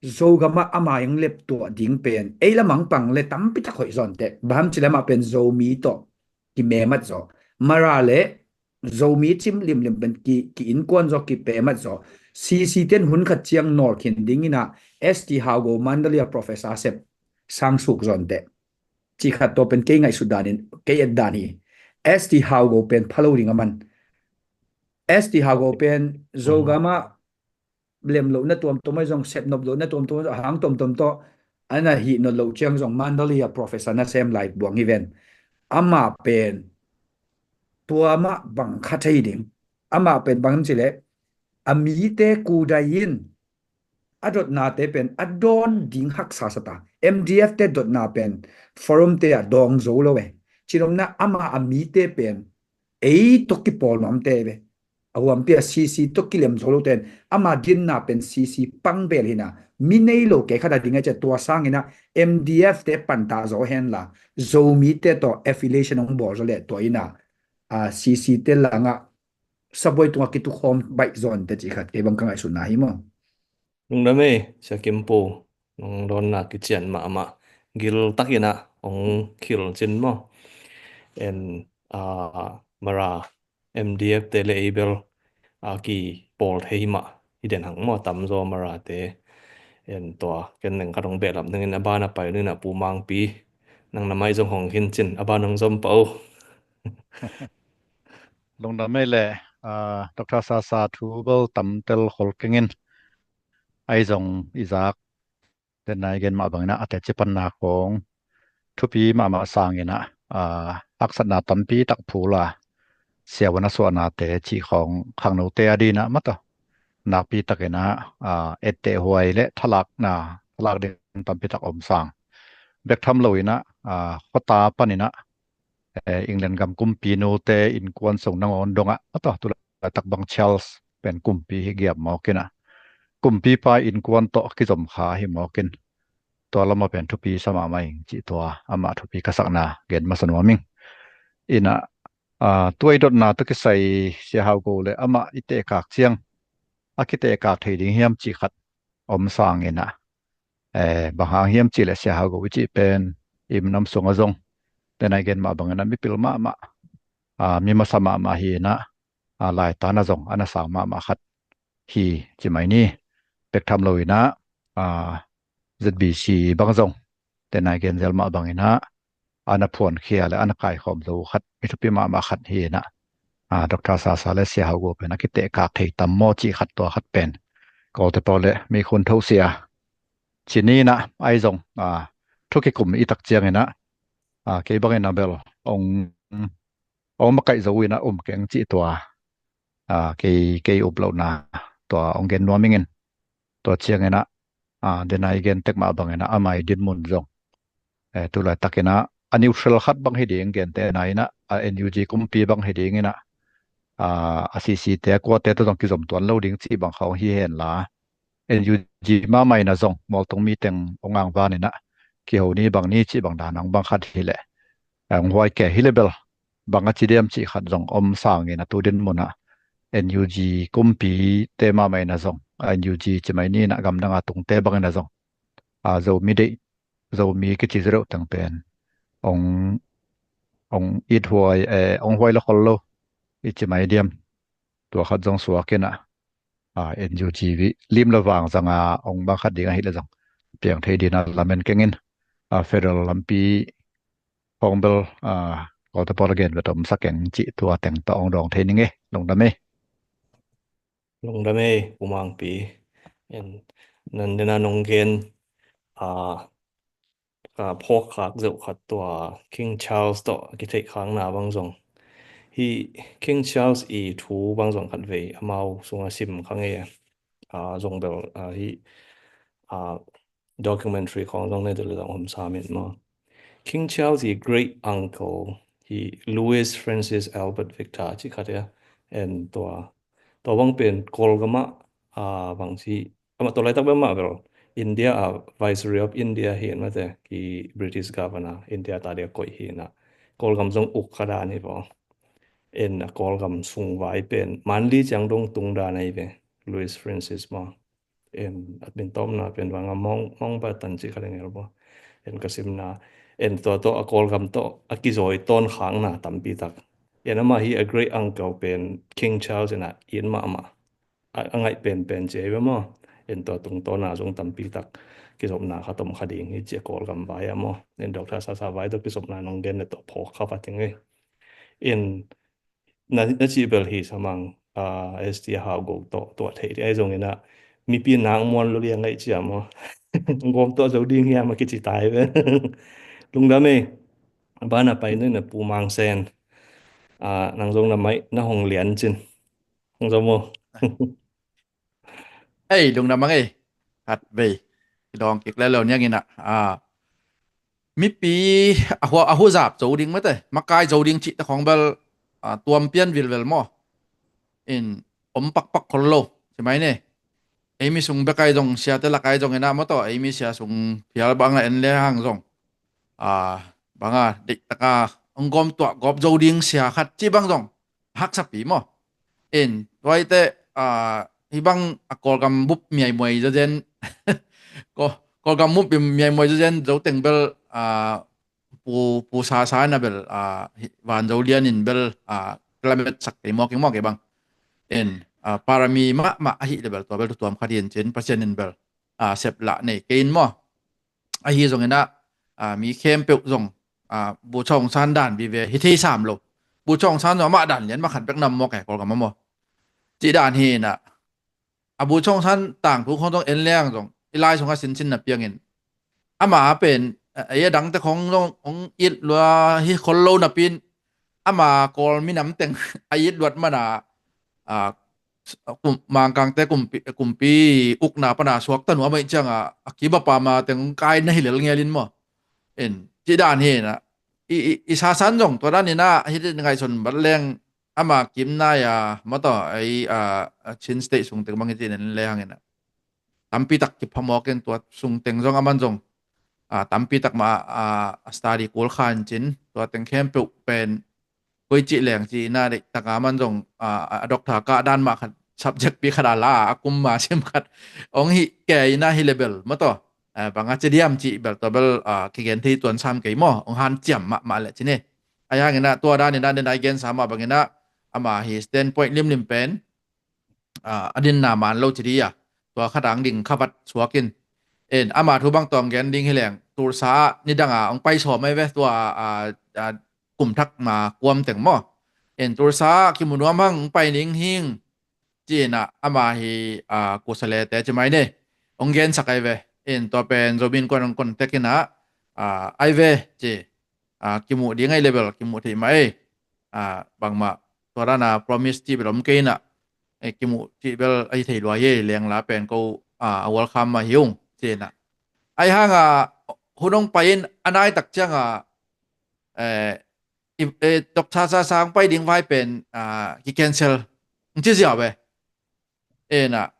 Zogam ah ama eng lep tuah ding pen ei lamang pang le tampi tak hoih zawn teh. Baham ci le amah pen Zomi tawh kimemat zaw. Mara le Zomi cim limlim pen ki, ki innkuan zaw, kipemat zaw. C C ten hun khat ciang nawl khin ding ina S T Haugo Mandalay a professor sep sang suk zawn teh. Ci khat tawh pen kei ngaihsut danin kei et dan hi. S T Haugo pen phalo ding a man. S T Haugo pen Zogam ah lem lohna tuamtuam ahi zong, sep nop lohna tuamtuam ahi zong, a hang tuamtuam tawh a na hih nop loh ciang zong Mandalay a professor na sem lai buang hi ven. Amah pen tua mah bang kha thei ding. Amah pen bang ci leh a mite kudai in a dotnate pen a dawn ding haksa sa ta. M D F te dotna pen forum te a dawng zo lo e. Cinopna ama a mite pen ei tawh kipawl nuamte ve. A huampi a C C tawh kilem zo lo ten ama dinna pen C C pang bel hina. Mi nei lo kei khat a ding a cia tua sangina M D F te panta zo henla Zomi te tawh affiliation hong bawl zo le tua ina a C C te langa sabuai tunga kitukhawm baih zawn te cih khat kei bang ka ngaihsutna hi maw? Lungdam ei, Sia Kim Pu, nong dawnna kician mahmah, gil takin ah hong khil cin maw? En, a, Mara M D F te le ei bel a kipawl thei mah hi den hang maw, tamzaw Mara te. En tua ken neng khat hong behlap nengin a ban a pai nina Pu Mangpi, nang na mai zong hong khin cin a ban hong zom pah uh. Lungdam ei le, a, Doctor Sasa thu bel tamtel khol kengin ahi zong i zak denai gen mah bangin ah a teci panna khong thupi mahmah sangin ah, a, haksatna tampi tak phula siavuan a suahnate cih khong khangnote a dinah mah tawh nakpi takin ah, a, etteh huai le thalakna, thalak ding tampi tak om sang. Bek tham loin ah, a, khuata panin ah, eh, England gam kumpinute innkuan sung nangawn dongah a tawh tulaitak bang Charles pen kumpi hi giap mawkin ah kumpipa innkuan tawh kizom kha hi mawkin tua lamah pen thupi sa mahmah ing cih tua amah thupi ka sakna gen masa nuam ing. Inah, ah, tua i dotna tawh kisai Sia Hau Go le amah i tehkak ciang a kitehkak thei ding hiam cih khat om sangin ah, eh, bang hang hiam cih le Sia Hau Go i cih pen i minam sungah zong denai gen mah bangin ah mipil mahmah, ah, mi masa mahmah hi inah, ah, laitan ah zong a na sang mahmah khat hi ci mai ni. Bek tham loin ah, ah, Z B C bang zong denai gen zel mah bangin ah a na phuankhia le a na kaikhawm zo khat mi thupi mahmah khat hi inah, ah, Doctor Sasa le Sia Hau Go pen a kitehkak thei tam maw cih khat tua khat pen Kawlte pau le mi khun tho sia ci ni inah ahi zong, ah, thu kikum i tak ciangin ah, ah, kei bangin ah bel ong, ong makaih zo inah um keng cih tua, ah, kei, kei up lohna tua ong gen nuam ingin tua ciangin ah, ah, denai gen tek mah bangin ah amah i dinmun zong, eh, tulaitak inah a neutral khat bang hi ding gente na inah a N U G kumpi bang hi ding inah, ah, a C C te a kuate tawh zong kizom tuan lo ding cih bang khawng hi henla N U G mahmah inah zong mualtung miteng ong angvan inah kiho ni bang ni cih bang dan ong bang khat hi leh, eh, ong huai ke hi le bel bang a ci diam cih khat zong om sangin a tu dinmun ah N U G kumpite mahmah inah zong, N U G ci mai ni inah gamdang a tungte bang inah zong, a, Zomi deih, Zomi kici zereuh teng pen ong, ong it huai, eh, ong huai la khol lo i ci mai diam. Tua khat zong suak inah, a, N U G lim le vang zanga ong bang khat ding ahi le zong piang thei dina lamen kengin, a, federal lampi Khawng bel, ah, Kawlte pawl a gen vet om sa keng cih tua teng tawh hong dawng thei ning e. Lungdam e. Lungdam e, Pu Mangpi. En, nan dena nong gen, ah, ah, phawk khak zeuh khat tua King Charles tawh a kitheih khakna bang zong. Hih King Charles i thu bang zong khat vei amau sungah sim kha ngei a. Ah, zong bel, ah, hih, ah, documentary khawng zong nei deuh le zong om sam in maw. King Charles i great uncle hi Louis Francis Albert Victor ci khat ia. En tua, tua bang pen Kawlgam ah, ah, bang ci, amah tua laitak bel amah bel India ah Viceroy of India hi in mate, ki British Governor India ta dia koih hi in a. Kawlgam zong uk kha dan hi vaw. En a Kawlgam sung vai pen Manli ciang dong tung dan ahi ve, Louis Francis maw. En a min tawmna pen bang a Mount, Mountbatten ci kha leng el maw. En ka simna, en tua tawh a Kawlgam tawh a kizawi tawn khakna tampi tak. En amah hi a great uncle pen King Charles in a it mahmah. A, a ngaih penpen ci ahi ve maw. En tua tungtawna zong tampi tak kizopna khat om kha ding hi ci a Kawlgam vai ah maw. En Doctor Sasa vai tawh kizopna nong gen le tawh phawk kha va ting e. En na, na cih bel hi samang, ah, S T Hau Go tawh tuah theih ding ahi zongin a mipi nak muan lo liang ahi cia maw. Gawm tuah zo ding hiam a kici tai ve. Lungdam e. Bana pai nui na Pu Mang Sen. Ah, nang zong na mai na hong lian cin. Hong zong maw. Ei, lungdam ang ei. Khat vei. Kidawng kik le lo niang in a. Ah, mipi a hua, a huzap zo ding mate, makai zo ding cih te khawng bel, ah, tuam pian vilvel maw. In om pakpak khol lo ci mai ne. Ei mi sung bek ai zong, siate lak ai zong in a maw tawh, ei mi sia sung phial bang a en le hang zong, ah, bang a deih taka hong gawm tuah gawp zo ding sia khat ci bang zong haksapi maw. In tuaite, ah, hi bang a Kawlgam bup miaimuai zazen, Kaw-, Kawlgam bup miaimuai zazen zo teng bel, ah, Pu, Pu Sasa na bel, ah, hi, Van Zo Lian in bel, ah, kilamet sak kei maw, kei maw kei bang. In, ah, parami mahmah ahi le bel tua bel tuam kha ding cin Pasian in bel, ah, sep lah nei kei in maw. Ahi zongin a, ah, mi khempeuh zong, ah, Bu Chawng San dan vive hi thei sam lo. Bu Chawng San zong amah dan lian mah khat bek nam maw kei Kawlgam a maw. Cih dan hi in a, a Bu Chawng San tangthu khawng zong en leng zong i lai sungah sincin na piangin ama a pen, eh, ei a dangte khawng zong hong it lua hi khol lo napi in ama Kawl minam teng a it luat man a, ah, kum, Mangkangte kumpi, kumpi ukna pana suakta nuam ahih cianga a kibapa ma teng kai na hi lel ngelin maw. In cih dan hi in a, i, i, i Sasan zong tua dan in a hi ngaihsun bat leng ama kimnai a maw tawh ei, ah, Chin State sung teng bang hi ci nen le hang in a tampi tak kiphamawk in tua sung teng zong aman zong, ah, tampi tak ma, ah, a study kul khan cin tua teng khempeuh pen koi cih leng ci ina deih taka man zong, ah, a doctor kah dan mah khat subject pi khat a la a kum ma sim khat hong hi kei ina hi le bel maw tawh, ah, bang a ci diam cih bel tua bel, ah, kigen thei tuan sam kei maw, hong hanciam mahmah leh ci ne. Ahi hangin a tua dan in a den a i gen sa mah bangin a ama hi standpoint limlim pen, ah, a dinna man lo ci di a, tua khat ang ding khavat suak in. En ama thu bang tawh hong gen ding hi leng Tulsa ah nidang a hong pai sawm ai ve tua, ah, ah, kum thak ma kuam teng maw. En Tulsa ah kimu nuam hang hong pai ning hing ci in a ama hi, ah, kusalete ci mai ne. Hong gensak ai ve. En tua pen Zomi Innkuan hong contact in a, ah, ai ve ci. Ah, kimuh ding ai le bel kimuh theih mah ei. Ah, bangmah tua dan a promise cih bel om kei in a, eh, kimuh cih bel ahi thei lua hi ei, lengla pen ko, ah, a welcome mah hi ung ci in a. Ahi hang a hun hong pai in a nai tak ciang a, eh, i, eh, Doctor Sasa hong pai ding vai pen, ah, ki cancel hong ci ziau ve. En a,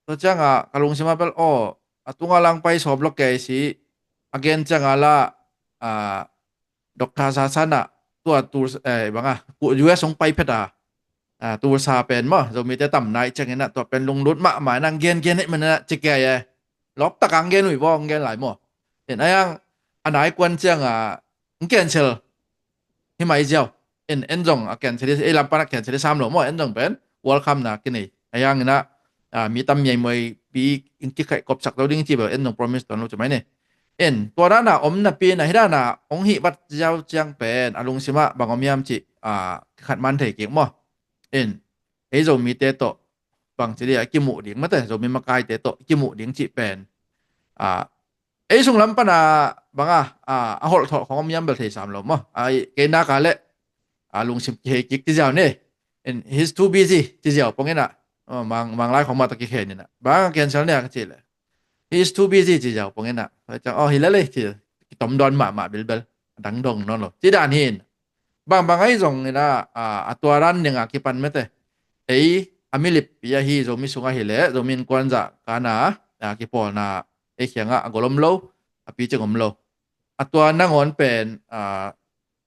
tua ciang a ka lungsim a bel aw, a tunga lang pai sawm lo kei si, a gen ciang a la, ah, Doctor Sasan a tua Tulsa, eh, bang a, U S hong pai phet a, ah, Tulsa pen maw, Zomite tam nai ciangin a tua pen lunglut mahmah in a hong gen gen hih man a ci kei e. Lawp tak a hong gen uh hi vaw, hong gen lai maw. En ahi hang a nai kuan ciang a hong cancel hi mai ziau. En, en zong a cancel, ei lam pan a cancel sam lo maw, en zong pen welcome na kinei. Ahi hangin a, ah, mi tam miaimuai pi in kikhaih kopsak lo ding ci bel en zong promise tuan lo ci mai ne. En, tua dana om napi-in ah, hih dana hong hih vat ziau ciang pen a lungsim ah bang om hiam cih, ah, khat man thei kik maw. En, ei Zomite tawh bangci dia kimuh ding mate, Zomi makaite tawh kimuh ding cih pen, ah, ei sunglam pana banga, ah, a holh thawh khong om hiam bel thei sam lo maw. Ai, kei nak a leh, ah, lungsim kihei kik ci ziau ni. En, he's too busy ci ziau pong in ah. Oh, mang, mang lai khong mah tawh kikhen in ah. Bang cancel ni a ka cih leh, he's too busy ci ziau pong in ah. Tua ciang, oh, hi lel ei ci, kitom dawn mahmah bilbel. A dang dong nawn lo. Ci dan hi in. Bang bang ahi zongin ah, ah, a tua dan ding a kipan mate, ei a milip pi ahi Zomi sung ahi leh, Zomi Innkuan zah kana, ah, kipawlna ei kiangah a gol om lo, a picing om lo. A tua nangawn pen, ah,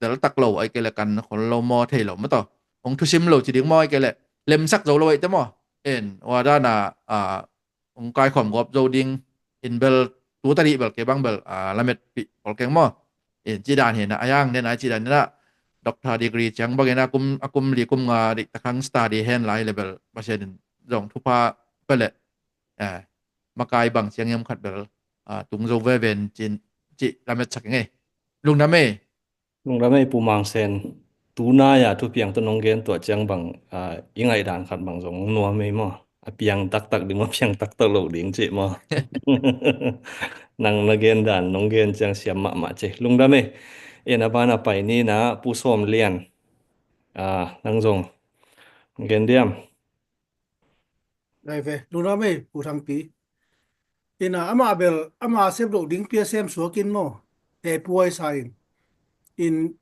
deltak lo, ahih kei leh kan khol lo maw, thei lo maw tawh, hong thusim lo ci ding maw, ahih kei leh lemsak zo lo ahih teh maw. En, tua dana, ah, hong kaikhawm gawp zo ding in bel, tu tadih bel kei bang bel, ah, lametpih khol keng maw. En, ci dan hi in ah, a yang den a ci dan hi in ah, doctor degree ciang bangin ah kum, a kum li kum nga dih takhang study hen lai leh bel, Pasian in zong thupha pia leh, eh, makai bang ciang hiam khat bel, ah, tung zo veve in cin, ci lametsak ing ei. Lungdam ei. Lungdam ei Pu Mang Sen. Tu nai-a thupiang tawh nong gen tua ciang bang, ah, i ngaih dan khat bang zong nuam ei maw. A piang taktak ding maw, a piang taktak lo ding cih maw. Nang na gen dan nong gen ciang siam mahmah ci. Lungdam ei. En, a ban a pai ni in ah Pu Sawm Lian. Ah, nang zong gen diam? Lai ve, lungdam ei, Pu Thangpi. In ah, amah bel, amah sep loh ding pi a sem suak in maw. He puai sa in. In,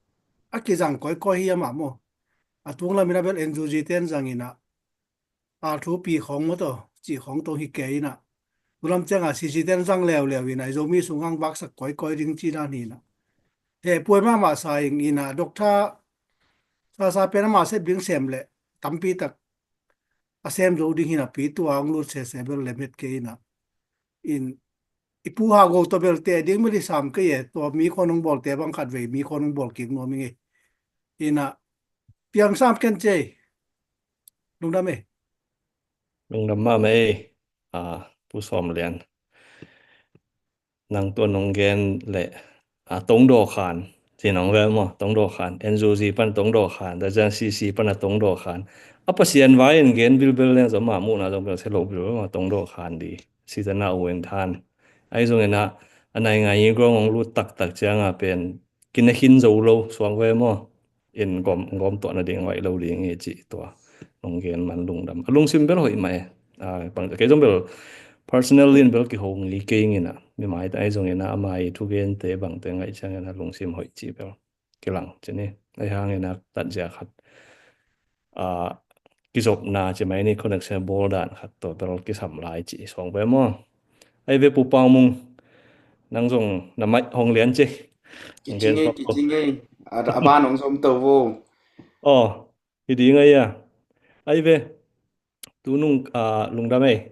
a kizang kawikawi hi amah maw. A tung lam in ah bel N U G ten zang in ah, a thupi khong maw tawh, cih khong tawh hi kei in ah. Tu lam ciang ah C C ten zang leuleu in ah, Zomi sung hang vaksak kawikawi ding ci dan hi in ah. He puai mahmah sa in ah, doctor sa sa pen amah sep ding sem leh tampi tak a sem zo ding hi napi, tua hong lut sese bel lem het kei in ah. In, i Pu Hau Go tawh bel teh ding bel i sam kei e, tua mi khuan hong bawlte bang khat vei mi khuan hong bawl kik nuam ing ei. In ah, piang sam ken ci ei. Lungdam ei. Lungdam mahmah ei. Ah, Pu Sawm Lian. Nang tua nong gen leh, a, Tong Daw Khan ci nong ve maw, Tong Daw Khan, N U G pan Tong Daw Khan, tua ciang C C pan a Tong Daw Khan. A Pasian vai in gen bilbel leng zong amah muhna zong bel sia lo bilbel maw, Tong Daw Khan di. Sitana U En Than. Ahi zongin ah, a nai ngai ngi grong hong lut taktak ciang a pen kine khin zo lo suang ve maw. In gawm, gawm tuah nading a hoih lo ding hi cih tua nong gen man lungdam. A lungsim bel hoih mah e. A, bang, kei zong bel personal in bel kiho ngei kei ing in ah, mi maite ahi zongin ah, ama i thugente bangte ngaih ciangin ah lungsim hoih cih bel kilang ci ni. Ahi hangin ah tatzia khat, a, kizopna ci mai ni, connection bawl dan khat tawh bel kisam lai ci suang ve maw. Ahi ve Pu Pau Mung, nang zong na maih hong lian ci. Kicing ei, kicing ei. A, a ban hong zom to vo. Aw, hi ding ei a. Ahi ve, tu nung, a, lungdam ei.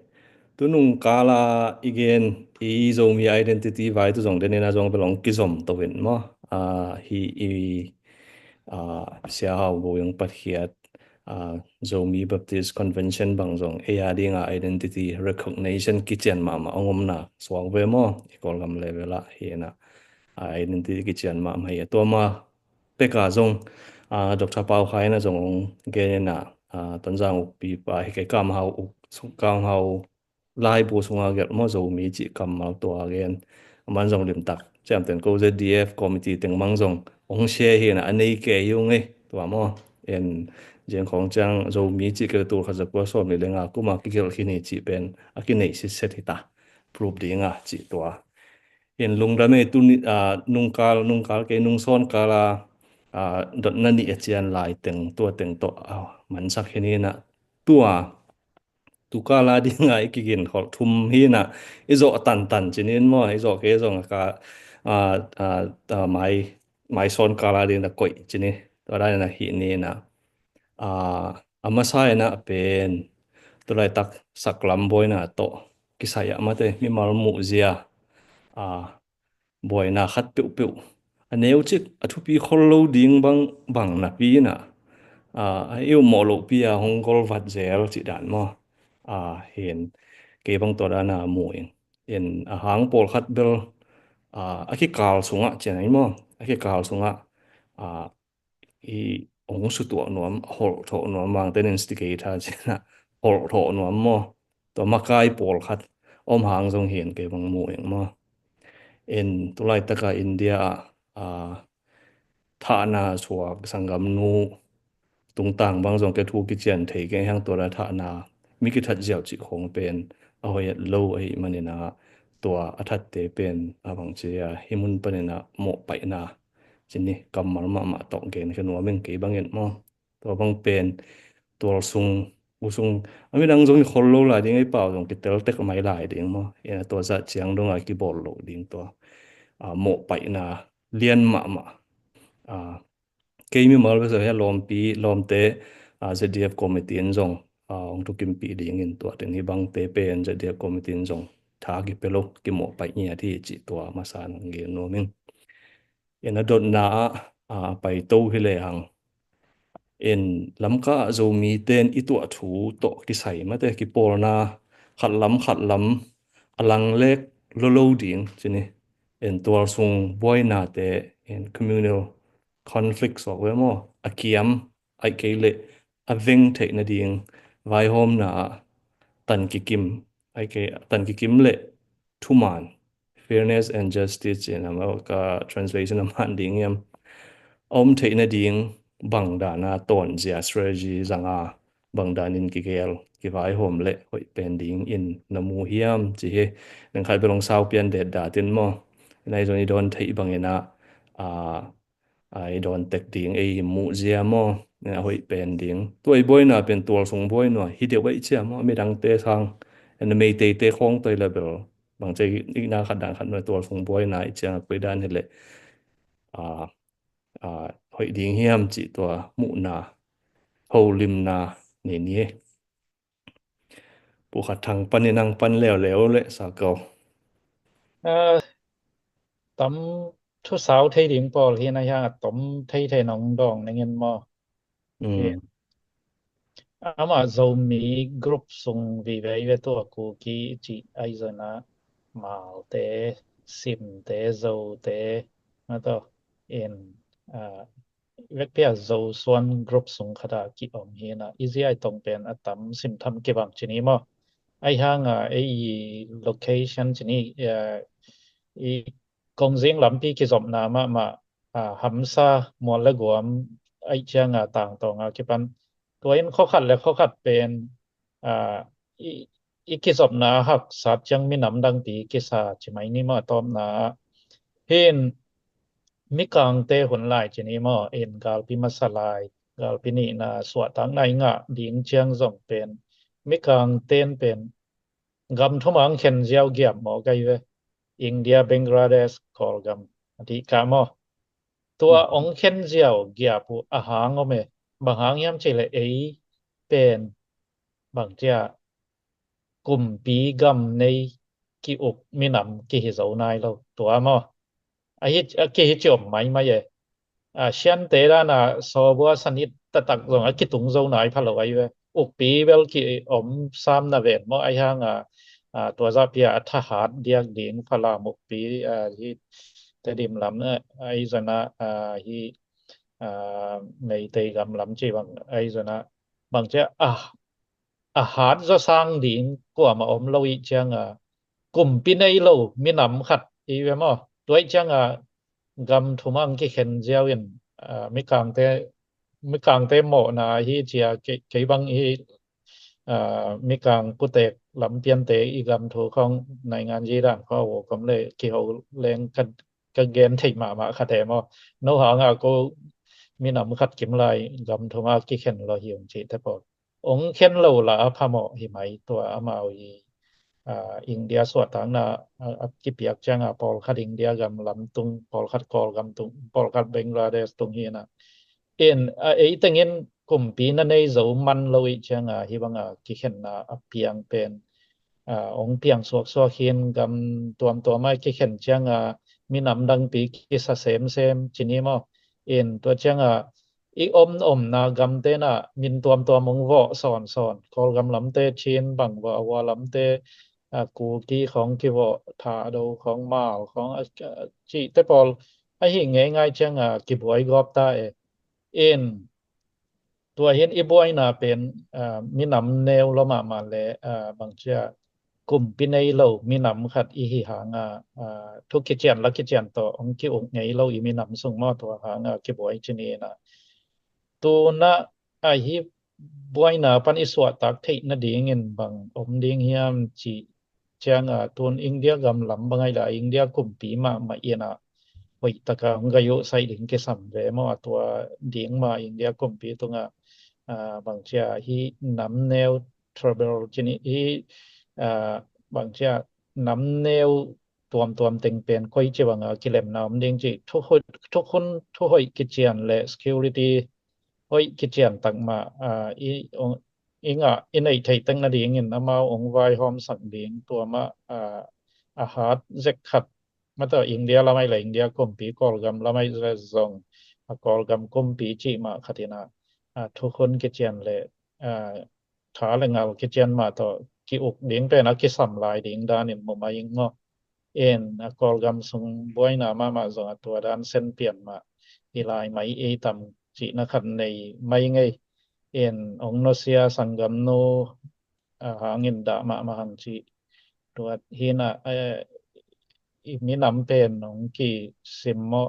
Tu nung kala i gen i Zomi identity vai tu zong den in ah zong bel hong kizom to in maw. A, hi i, a, Sia Hau Go Yong Patkhiat, a, Zomi Baptist Convention bang zong ei a ding a identity recognition kician mahmah hong omna suang ve maw. I Kawlgam level ah hi in ah, a, identity kician mahmah hi a. Tua ma pek a zong, a, Doctor Pau Khai in ah zong hong gen in ah, a, Tonzang ukpipa hi kei, Kam Hau uk, Kam Hau laibu sunga gelh maw, Zomi cih kammal tua gen. Aman zong limtak ciamteh ko Z D F committee teng mang zong hong share hi in ah, a nei kei hi ung ei tua maw. En, ziang khong ciang Zomi cih kei tul khat za kua sawm nih le nga kuma kigelh khin hi cih pen a kinei sitset hi ta. Proof ding a cih tua. In lungdam ei, tu ni, a, nungkal, nungkal kei, nungsawn kal a, a, dotna nih a cian lai teng, tua teng tawh, a, mansak hi ni in ah, tua, tu kal a ding a i kigin kholh thum hi in ah, i zawh tantan ci ni in maw, i zawh kei zong a ka, a, a, a, mai, mai sawn kal a ding a koih ci ni, tua dan in ah hi ni in ah, a, a masa in ah pen, tu laitak saklam buaina tawh kisai ah mate, mimal muhzia, a, buaina khat peuhpeuh, a neucik a thupi khol lo ding bang, bang napi in ah, a, a i upmawh lohpi a hong golvat zel cih dan maw. A, hin, kei bang tua dan a mu ing. In a hang pawlkhat bel, a kikal sungah cian ahi maw, a kikal sungah a i ong sutuah nuam, holh thawh nuam, vangten instigator cianah holh thawh nuam maw. Tua makai pawlkhat om hang zong hi in kei bang mu eng maw. In tulaitaka India ah a thahna suak sanggamnu tungtang bang zong kei thu kician thei kei hang tua la thahna mi kithat ziau cih khong pen a hoih lo ahi manina tua a thatte pen a bang cia hi mun panina mawhpaihna cini kammal mahmah tawh gen khe nuam eng kei bangin maw. Tua bang pen tual sung u sung a midang zong i khol lo lai ding ei pau zong kitel tek mai lai ding maw. Ina tua zah ciang donga kibawl lo ding tua a mawhpaihna lian mahmah a kei mimal besa hia lawmpi lawmte a Z D F committee in zong a ong thukimpih dingin tua teng hi bangte pen Z D F committee in zong tha kipia lo kimawhpaih ngiat hi cih tua masa nang gen nuam ing. Ina dotna ah a paito hi le hang in Lamka ah Zomite in i tuah thu tawh kisai mate kipawlna khatlam khatlam a langlek lolo ding cini in tual sung buainate in communal conflicts awk ve maw a kiam aih kei leh a veng theih nading vaihawmna ah tan kikim aih kei tan kikim leh thuman fairness and justice in a ka translation a man ding hiam a om theih nading bang dana tawnzia strategy zanga bang danin kigel kivaihawm leh hoih pen ding in na mu hiam ci hi. Nang khai belong sau pian det datin maw nai zon i dawn theih bangina a a i dawn tek ding ei muh zia maw a hoih pen ding tua i buaina pen tual sung buaina hi deuh ei cia maw midangte sang en meiteite khawng toi la bel bang cia ikna khat dan khat nuai tual sung buaina i ciang a koi dan hi leh a a hoih ding hiam cih tua muhna holimna nei ni. Pukhat thang panin ang pan leuleu le sakau. A tam thusau thei ding pawl hi na hiang a tom thei thei nong dawng ningin maw. Ama Zomi group sung vive i ve tua Kuki i cih ahi zona Malte, Simte, Zote, na to in vekpi a Zosuan group sung khat a ki-om hi na i zia i tong pen a tam simtham kibang cini maw. Ahi hanga ei i location cini i kongzing lampi kizopna mahmah a hamsa mual le guam aih cianga tangtawnga kipan tua in khokhat le khokhat pen a i i kizopna haksat ciang minam dangpi kisa ci mai ni maw a tawpna ah hin mikangte hun lai ci ni maw in galpi masa lai galpi nihna suahtakna i ngah ding ciang zong pen mikangten pen gam thumang khen ziau giap maw kai ve India, Bangladesh, Kawlgam a dih kah maw tua ong khen ziau giap uh a hang om e bang hang hiam ci le ei pen bang cia kumpi gam nei ki-uk minam kihi zo nai lo tua maw a kihi ci om maimai e. Siante dana sawbua sanit taktak zong a kitung zo nai pha lo ai ve ukpi bel ki-om sam na ven maw ai hanga tua zahpia a thahat diak ding Falam ukpi hi Tedim lam ai zona hi Meitei gam lam ci bang ai zona bang cia a a hat zaw sang ding kuama om lo ih cianga kumpi nei lo minam khat i ve maw tuaih cianga gam thumang kikhen ziau in mikangte mikangte mawhna hi cia kei bang hi mikang putek lampiante i gam thu khong naingan zidan kho a wo kom le kiho leng ka gen theih mahmah khat e maw no hanga ko minam khat kim lai gam thuma kikhen lo hi ung cih te pawl ong khen lo la a phamawh hi mai tua amau hi India suahtakna a kipiak cianga pawlkhat India gam lam tung pawlkhat Kawl gam tung pawlkhat Bangladesh tung hi na in a eitengin kumpi na nei zo man lo ih cianga hi banga kikhenna a piang pen ong piang suaksuak hin gam tuamtuama kikhen cianga minam dangpi kisa semsem cini maw in tua cianga i om omna gamtena min tuamtuam ong vawh sawnsawn Kawlgam lamte Chin bang vawh a vua lamte a, Kuki khawng kivawh, Thado khawng, Hmar khawng, a, a, cihte pawl ahi ngeingai cianga kibuai gawp ta e. In tua hin i buaina pen, a, minam neu lo mahmah le, a, bangcia kumpi nei lo minam khat i hi hanga, a, thu kician la kician tawh hong ki-uk ngei lo i minam sung maw, tua hanga kibuai ci ni na. Tuna ahi buaina pan i suahtak theih nadingin bang om ding hiam cih cianga, tun India gam lam bang ahi la India kumpi mahmah ina hoih taka hong gai uh saih ding kisam ve maw, a tua ding ma India kumpi tunga, a, bangcia hi nam neu trouble ci ni hi, a, bangcia nam neu tuamtuam teng pen koi ci banga kilemna om ding ci, thukhun, thukhun thuhoih kician le security hoih kician tak mah, a, i, ong, i ngah, i neih theih tek nadingin amau ong vaihawm sak ding tua mah, a, a hat zek khat. Mataw India lam ahi le India kumpi, Kawlgam lam ahi le zong a Kawlgam kumpi cih mah khat ina, a, thukhun kician le, a, tha le ngal kician mah tawh ki-uk ding pen a kisam lai ding danin mu mai ing maw. In a Kawlgam sung buaina mahmah zong a tua dan sen pian mah hi lai mai ei tam cihna khat nei mai ngei. In ong nusia sanggamnu, a, hangin dah mahmah hang cih. Tua hina, eh, i minam pen ong kisim maw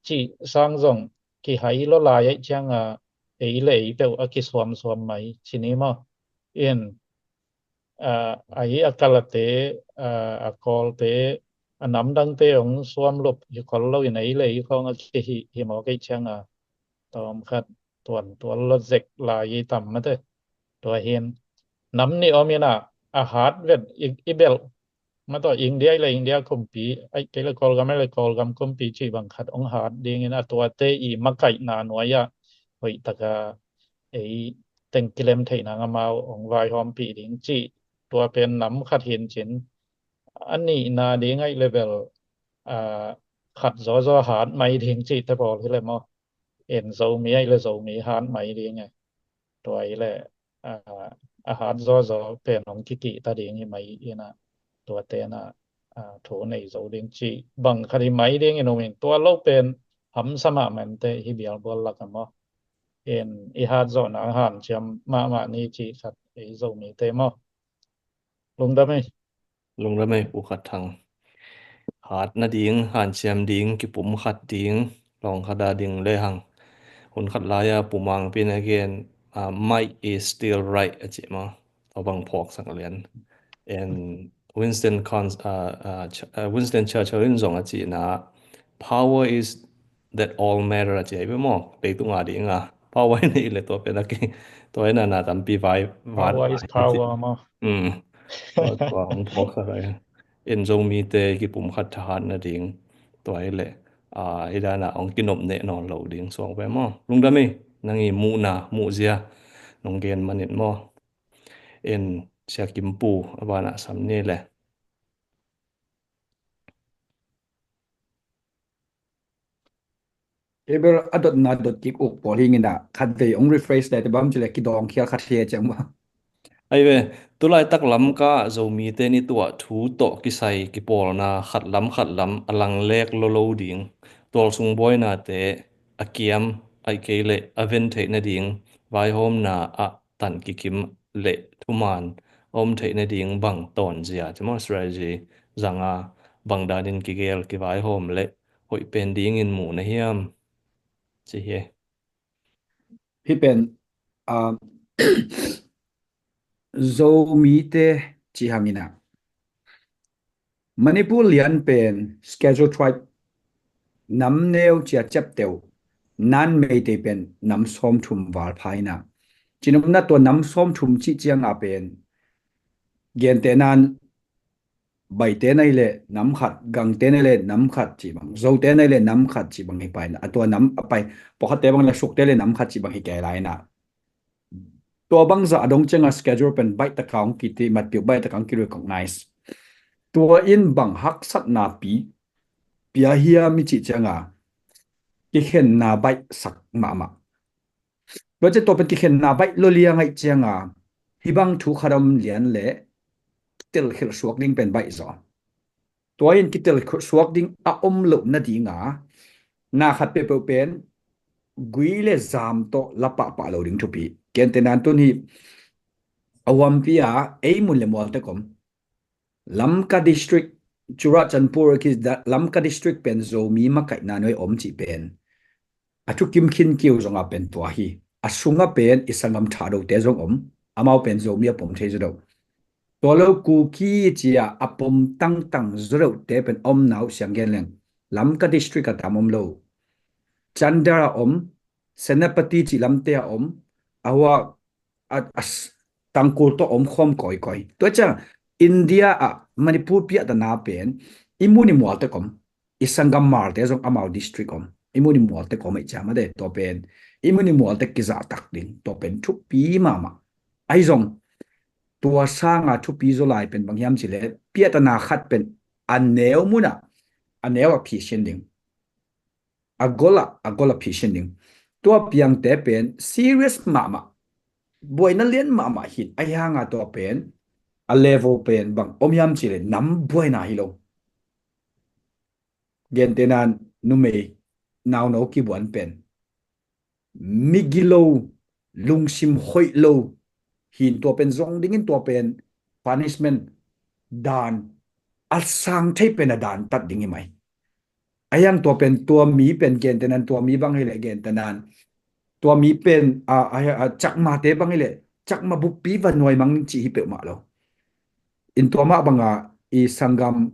cih sang zong kihai lo lai aih cianga ei le ei peuh a kisuamsuam mai ci ni maw. In, a, ahi a Kalate, a, a Kawlte, a namdangte ong suamlup hi khol lo in ei le ei khawng a kihih hi mawk aih cianga tawm khat tuan tual lo zek lai i tam mate. Tua hin nam nih om ina a hat vet i, i belh mataw India le India kumpi, aih kei le Kawlgam le Kawlgam kumpi cih bang khat ong hat dingin a tuate i makaihna nuai-ah hoih taka ei teng kilem theihna amau ong vaihawmpih ding cih tua pen nam khat hin cin a nihna ding aih le bel, a, khat zawzaw hat mai ding cihte pawl hi le maw. En Zomi aih le Zomi hat mai ding e. Tua aih le, a, a hat zawzaw pen ong kikihta ding hi mai ina tuate na, a, thu nei zo ding cih bang khat hi mai dingin um in tua lo pen hamsa mahmah ente hi bialbual lak a maw. En i hat zawhna hanciam mahmah ni cih khat ei Zomite maw. Lungdam ei. Lungdam ei Pu Khat Thang. Hat nading, hanciam ding, kipum khat ding, lawng khat a ding le hang. Hun khat lai-a Pu Mangpi in a gen, uh, might is still right a ci maw. Tua bang phawk sak lian. And Winston Con-, uh, uh, Ch-, uh, Winston Churchill in zong a cihna, power is that all matter a ci ahi ve maw. Leitung a dinga power i neih le tua pen a ki, tua ina na tampi vai, vai, power is power maw. Mm. Tua, tua hong phawk kha lai. En Zomite kipum khat thahat nading tua hi le, a, hi dana hong kinop neh nawn lo ding suang ve maw. Lungdam ei, nang i muhna, muhzia nong gen manin maw. En Sia Kim Pu a bana sam ni le. Abel a dotna dot kik uk pawl hi ngina khat vei ong rephrase le te bam cile kidawng khial khat hi ciang ba. Ai ve, tulaitak Lamka Zomite ni tuah thu tawh kisai kipawlna khat lam khat lam a lang lek lo lo ding, tualsung buainate a kiam, ai kei le a ven theih nading vaihawmna ah tan kikim le thuman a om theih nading bang tawnzia ci maw, strategy zanga bang danin kigel kivaihawm le hoih pen dingin mu na hiam? Ci hi. Hi pen, ah, Zomite ci hangina Manipur lian pen Schedule Tribe nam neu cia ciapteu nan Meitei pen nam sawmthum val phaina. Cinopna tua nam sawmthum cih cianga pen gente nan Baite nai le nam khat, Gangte nai le nam khat cih bang, Zote nai le nam khat cih bang hi paina. A tua nam a pai, pawlkhatte bang le Sukte le nam khat cih bang hi kei laina. Tua bangzah a dong cianga schedule pen baih taka hong kiti, matpiu baih taka hong ki recognize. Tua in bang haksatna pi, pia hiam i cih cianga kikhenna baih sak mahmah. Tua ciang tua pen kikhenna baih lo liang aih cianga hi bang thu khat om lian le telkhialh suak ding pen baih zaw. Tua in kitelkhialh suak ding a om loh nadinga na khat peuhpeuh pen gui le zam tawh la pahpah lo ding thupi. Gentehna in tun hi a huampi a ei mun le mual tek om Lamka District, Churachandpur khi Lamka District pen Zomi makaihna nuai om cih pen a thukim khin kiu zong a pen tua hi. A sunga pen i sanggam Thadote zong om, amau pen Zomi a pom thei zaw deuh. Tua lo Kuki ci a a pom tangtang zaw deuhte pen om na uh siang gen leng Lamka District a tam om lo. Chandel a om, Senapati cih lamte a om, a hua a, a s- Tangkhul tawh om khawm kawikawi. Tua ciang India ah Manipur piahtana pen i mun i mual tek om, i sanggam Hmarte zong amau district om, i mun i mual tek om aih ciang mate, tua pen i mun i mual tek kizahtak ding, tua pen thupi mahmah. Ahi zong tua sanga thupi zaw lai pen bang hiam cih leh piahtana khat pen a neu munah a neu a phisin ding, a gol ah a gol a phisin ding. Tua piangte pen serious mahmah, buaina lian mahmah hi. Ahi hanga tua pen a level pen bang om hiam cih leh nam buaina hi lo. Gentehna in numei nauno kibuan pen migi lo, lungsim hoih lo hi in, tua pen zong dingin tua pen punishment dan a sang thei pen a dan tat ding hi mai. Ahi hang tua pen tua mi pen gentehna in tua mi bang hi leh gentehna in tua mi pen a, a, a, Chakmate bang hi leh Chakma buppi va nuai mang cih hi peuhmah lo. In tua mah banga i sanggam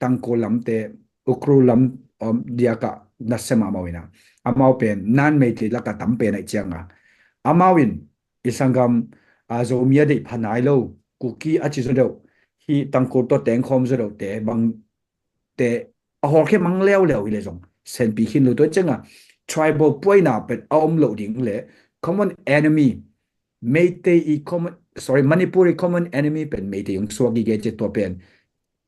Tangkhul lamte, Ukhrul lam om diakah nasia mahmah uh ina, amau pen nan Meitei lakah tam pen aih cianga amau in i sanggam a Zomi a deih pha nai lo, Kuki a ci zaw deuh, hi Tangkhul tawh tengkhawm zaw deuhte bang te a hawlkhia mang leuleu hi le zong senpi khin lo. Tua cianga tribal puaina pen a om loh ding le common enemy, Meitei i common, sorry, Manipur i common enemy pen Meitei hong suak gige ci, tua pen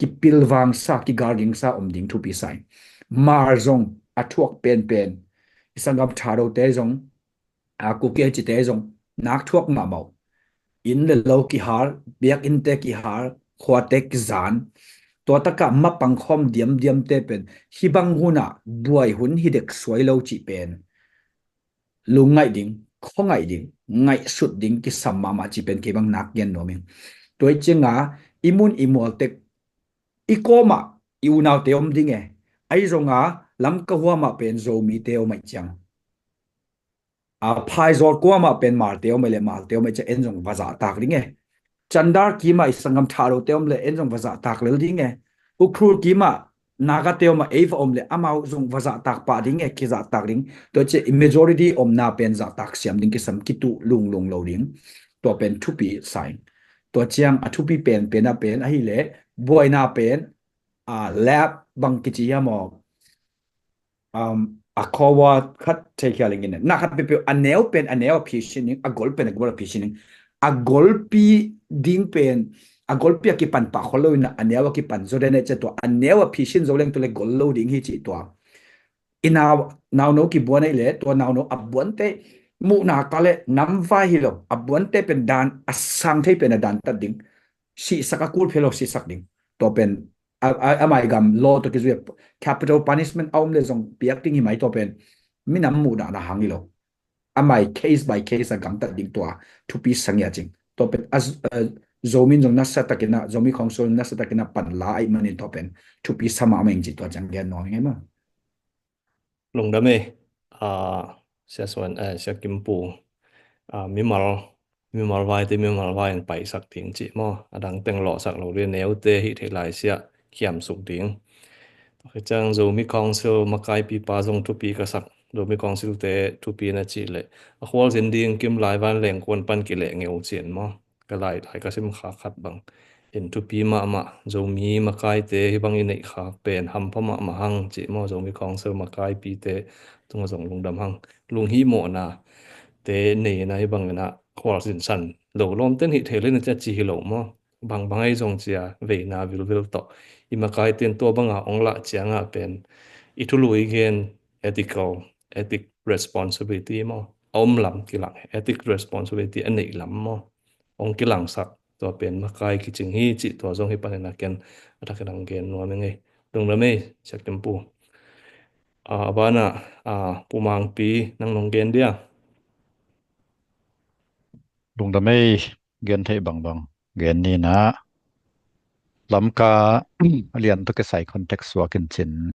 kipilvangsa, kigalgingsa om ding thupi sa ing. Hmar zong a thuak penpen, i sanggam Thadote zong, a Kuki a cite zong nak thuak mahmah uh. Inn le lo kihal, biakinnte kihal, khuate kizan, tua takah mapang khawm diamdiamte pen hih bang hunah buai hun hi dek suai lo cih pen lungngaih ding, khuangaih ding, ngaihsut ding kisam mahmah cih pen kei bang nak gen nuam ing. Tua hi cianga i mun i mual tek i kawmah i unaute om ding e. Ahi zonga Lamka huamah pen Zomite om aih ciang, a Phaizawl kuamah pen Hmarte om aih le Hmarte om aih ciang en zong va zahtak ding e. Chandel kimah i sanggam Thadote om le en zong va zahtak lel ding e. Ukhrul kimah Nagate om a ei va om le amau zong va zahtak pah ding e, kizahtak ding. Tua ciah i majority omna pen zahtak siam ding kisam, kituh lunglung lo ding. Tua pen thupi sa ing. Tua ciang a thupi penpen a pen ahih leh buaina pen a lap bang kici hiam aw, um, a khawa khat thei khia lengin na khat peuhpeuh a neu pen a neu a phisin ding, a gol pen a gol a phisin ding. A golpi ding pen a golpi a kipan pah khol lo in a neu a kipan zaw den e, cia tua a neu a phisin zo leng tua le gol lo ding hi ci tua. I nau, nauno kibuan aih le tua nauno a buante muhna ka le namvai hi lo, a buante pen dan a sang thei pen a dan tat ding. Sihsak a kul phia lo sihsak ding. Tua pen a, a, a mai gam law tawh kizui a capital punishment a om le zong piak ding hi mai, tua pen minam muhna na hang hi lo. A mai case by case a gamtat ding tua thupi sa ngia cing. Tua pen a, a, Zomi in zong nasa takin a, Zomi Council nasa takin a pan la ahih manin tua pen thupi sa mahmah ing ci tua ciang gen nuam ing e maw. Lungdam e, a, Sia Suan, a, Sia Kim Pu, a, mimal, mimal vaite mimal vai in paisak ding ci maw. A dang teng lawhsak lo le neute hih theih lai sia khiamsuk ding. Tua khit ciang Zomi Council makaipipa zong thupi ka sak. Zomi Council te thupi na cih leh a khualzin ding kim lai van lengkuan pan kileh ngeu cin maw. Ka lai lai ka sim kha khat bang in thupi mahmah, Zomi makaite hih bang i neih kha pen hampha mahmah hang ci maw. Zomi Council makaipite tungah zong lungdam hang. Lunghimawhna te neina hih bangin a khualzin san lo lawmten hih thei le na cia ci hi lo maw. Bangbang ahi zong cia veina vilvil tawh i makaite in tua banga ong lah ciangah pen i thulu i gen ethical, ethic responsibility maw, a om lam kilang, ethic responsibility a neih lam maw, ong kilangsak. tua pen makai kicing hi cih tua zong hi panin a ken a thak in ang gen nuam ing ei. Lungdam ei, Siak Tim Pu. A, a banah, a, Pu Mangpi, nang nong gen dia? Lungdam ei, gen theih bangbang gen ni na. Lamka a lian tawh kisai context suak in cin.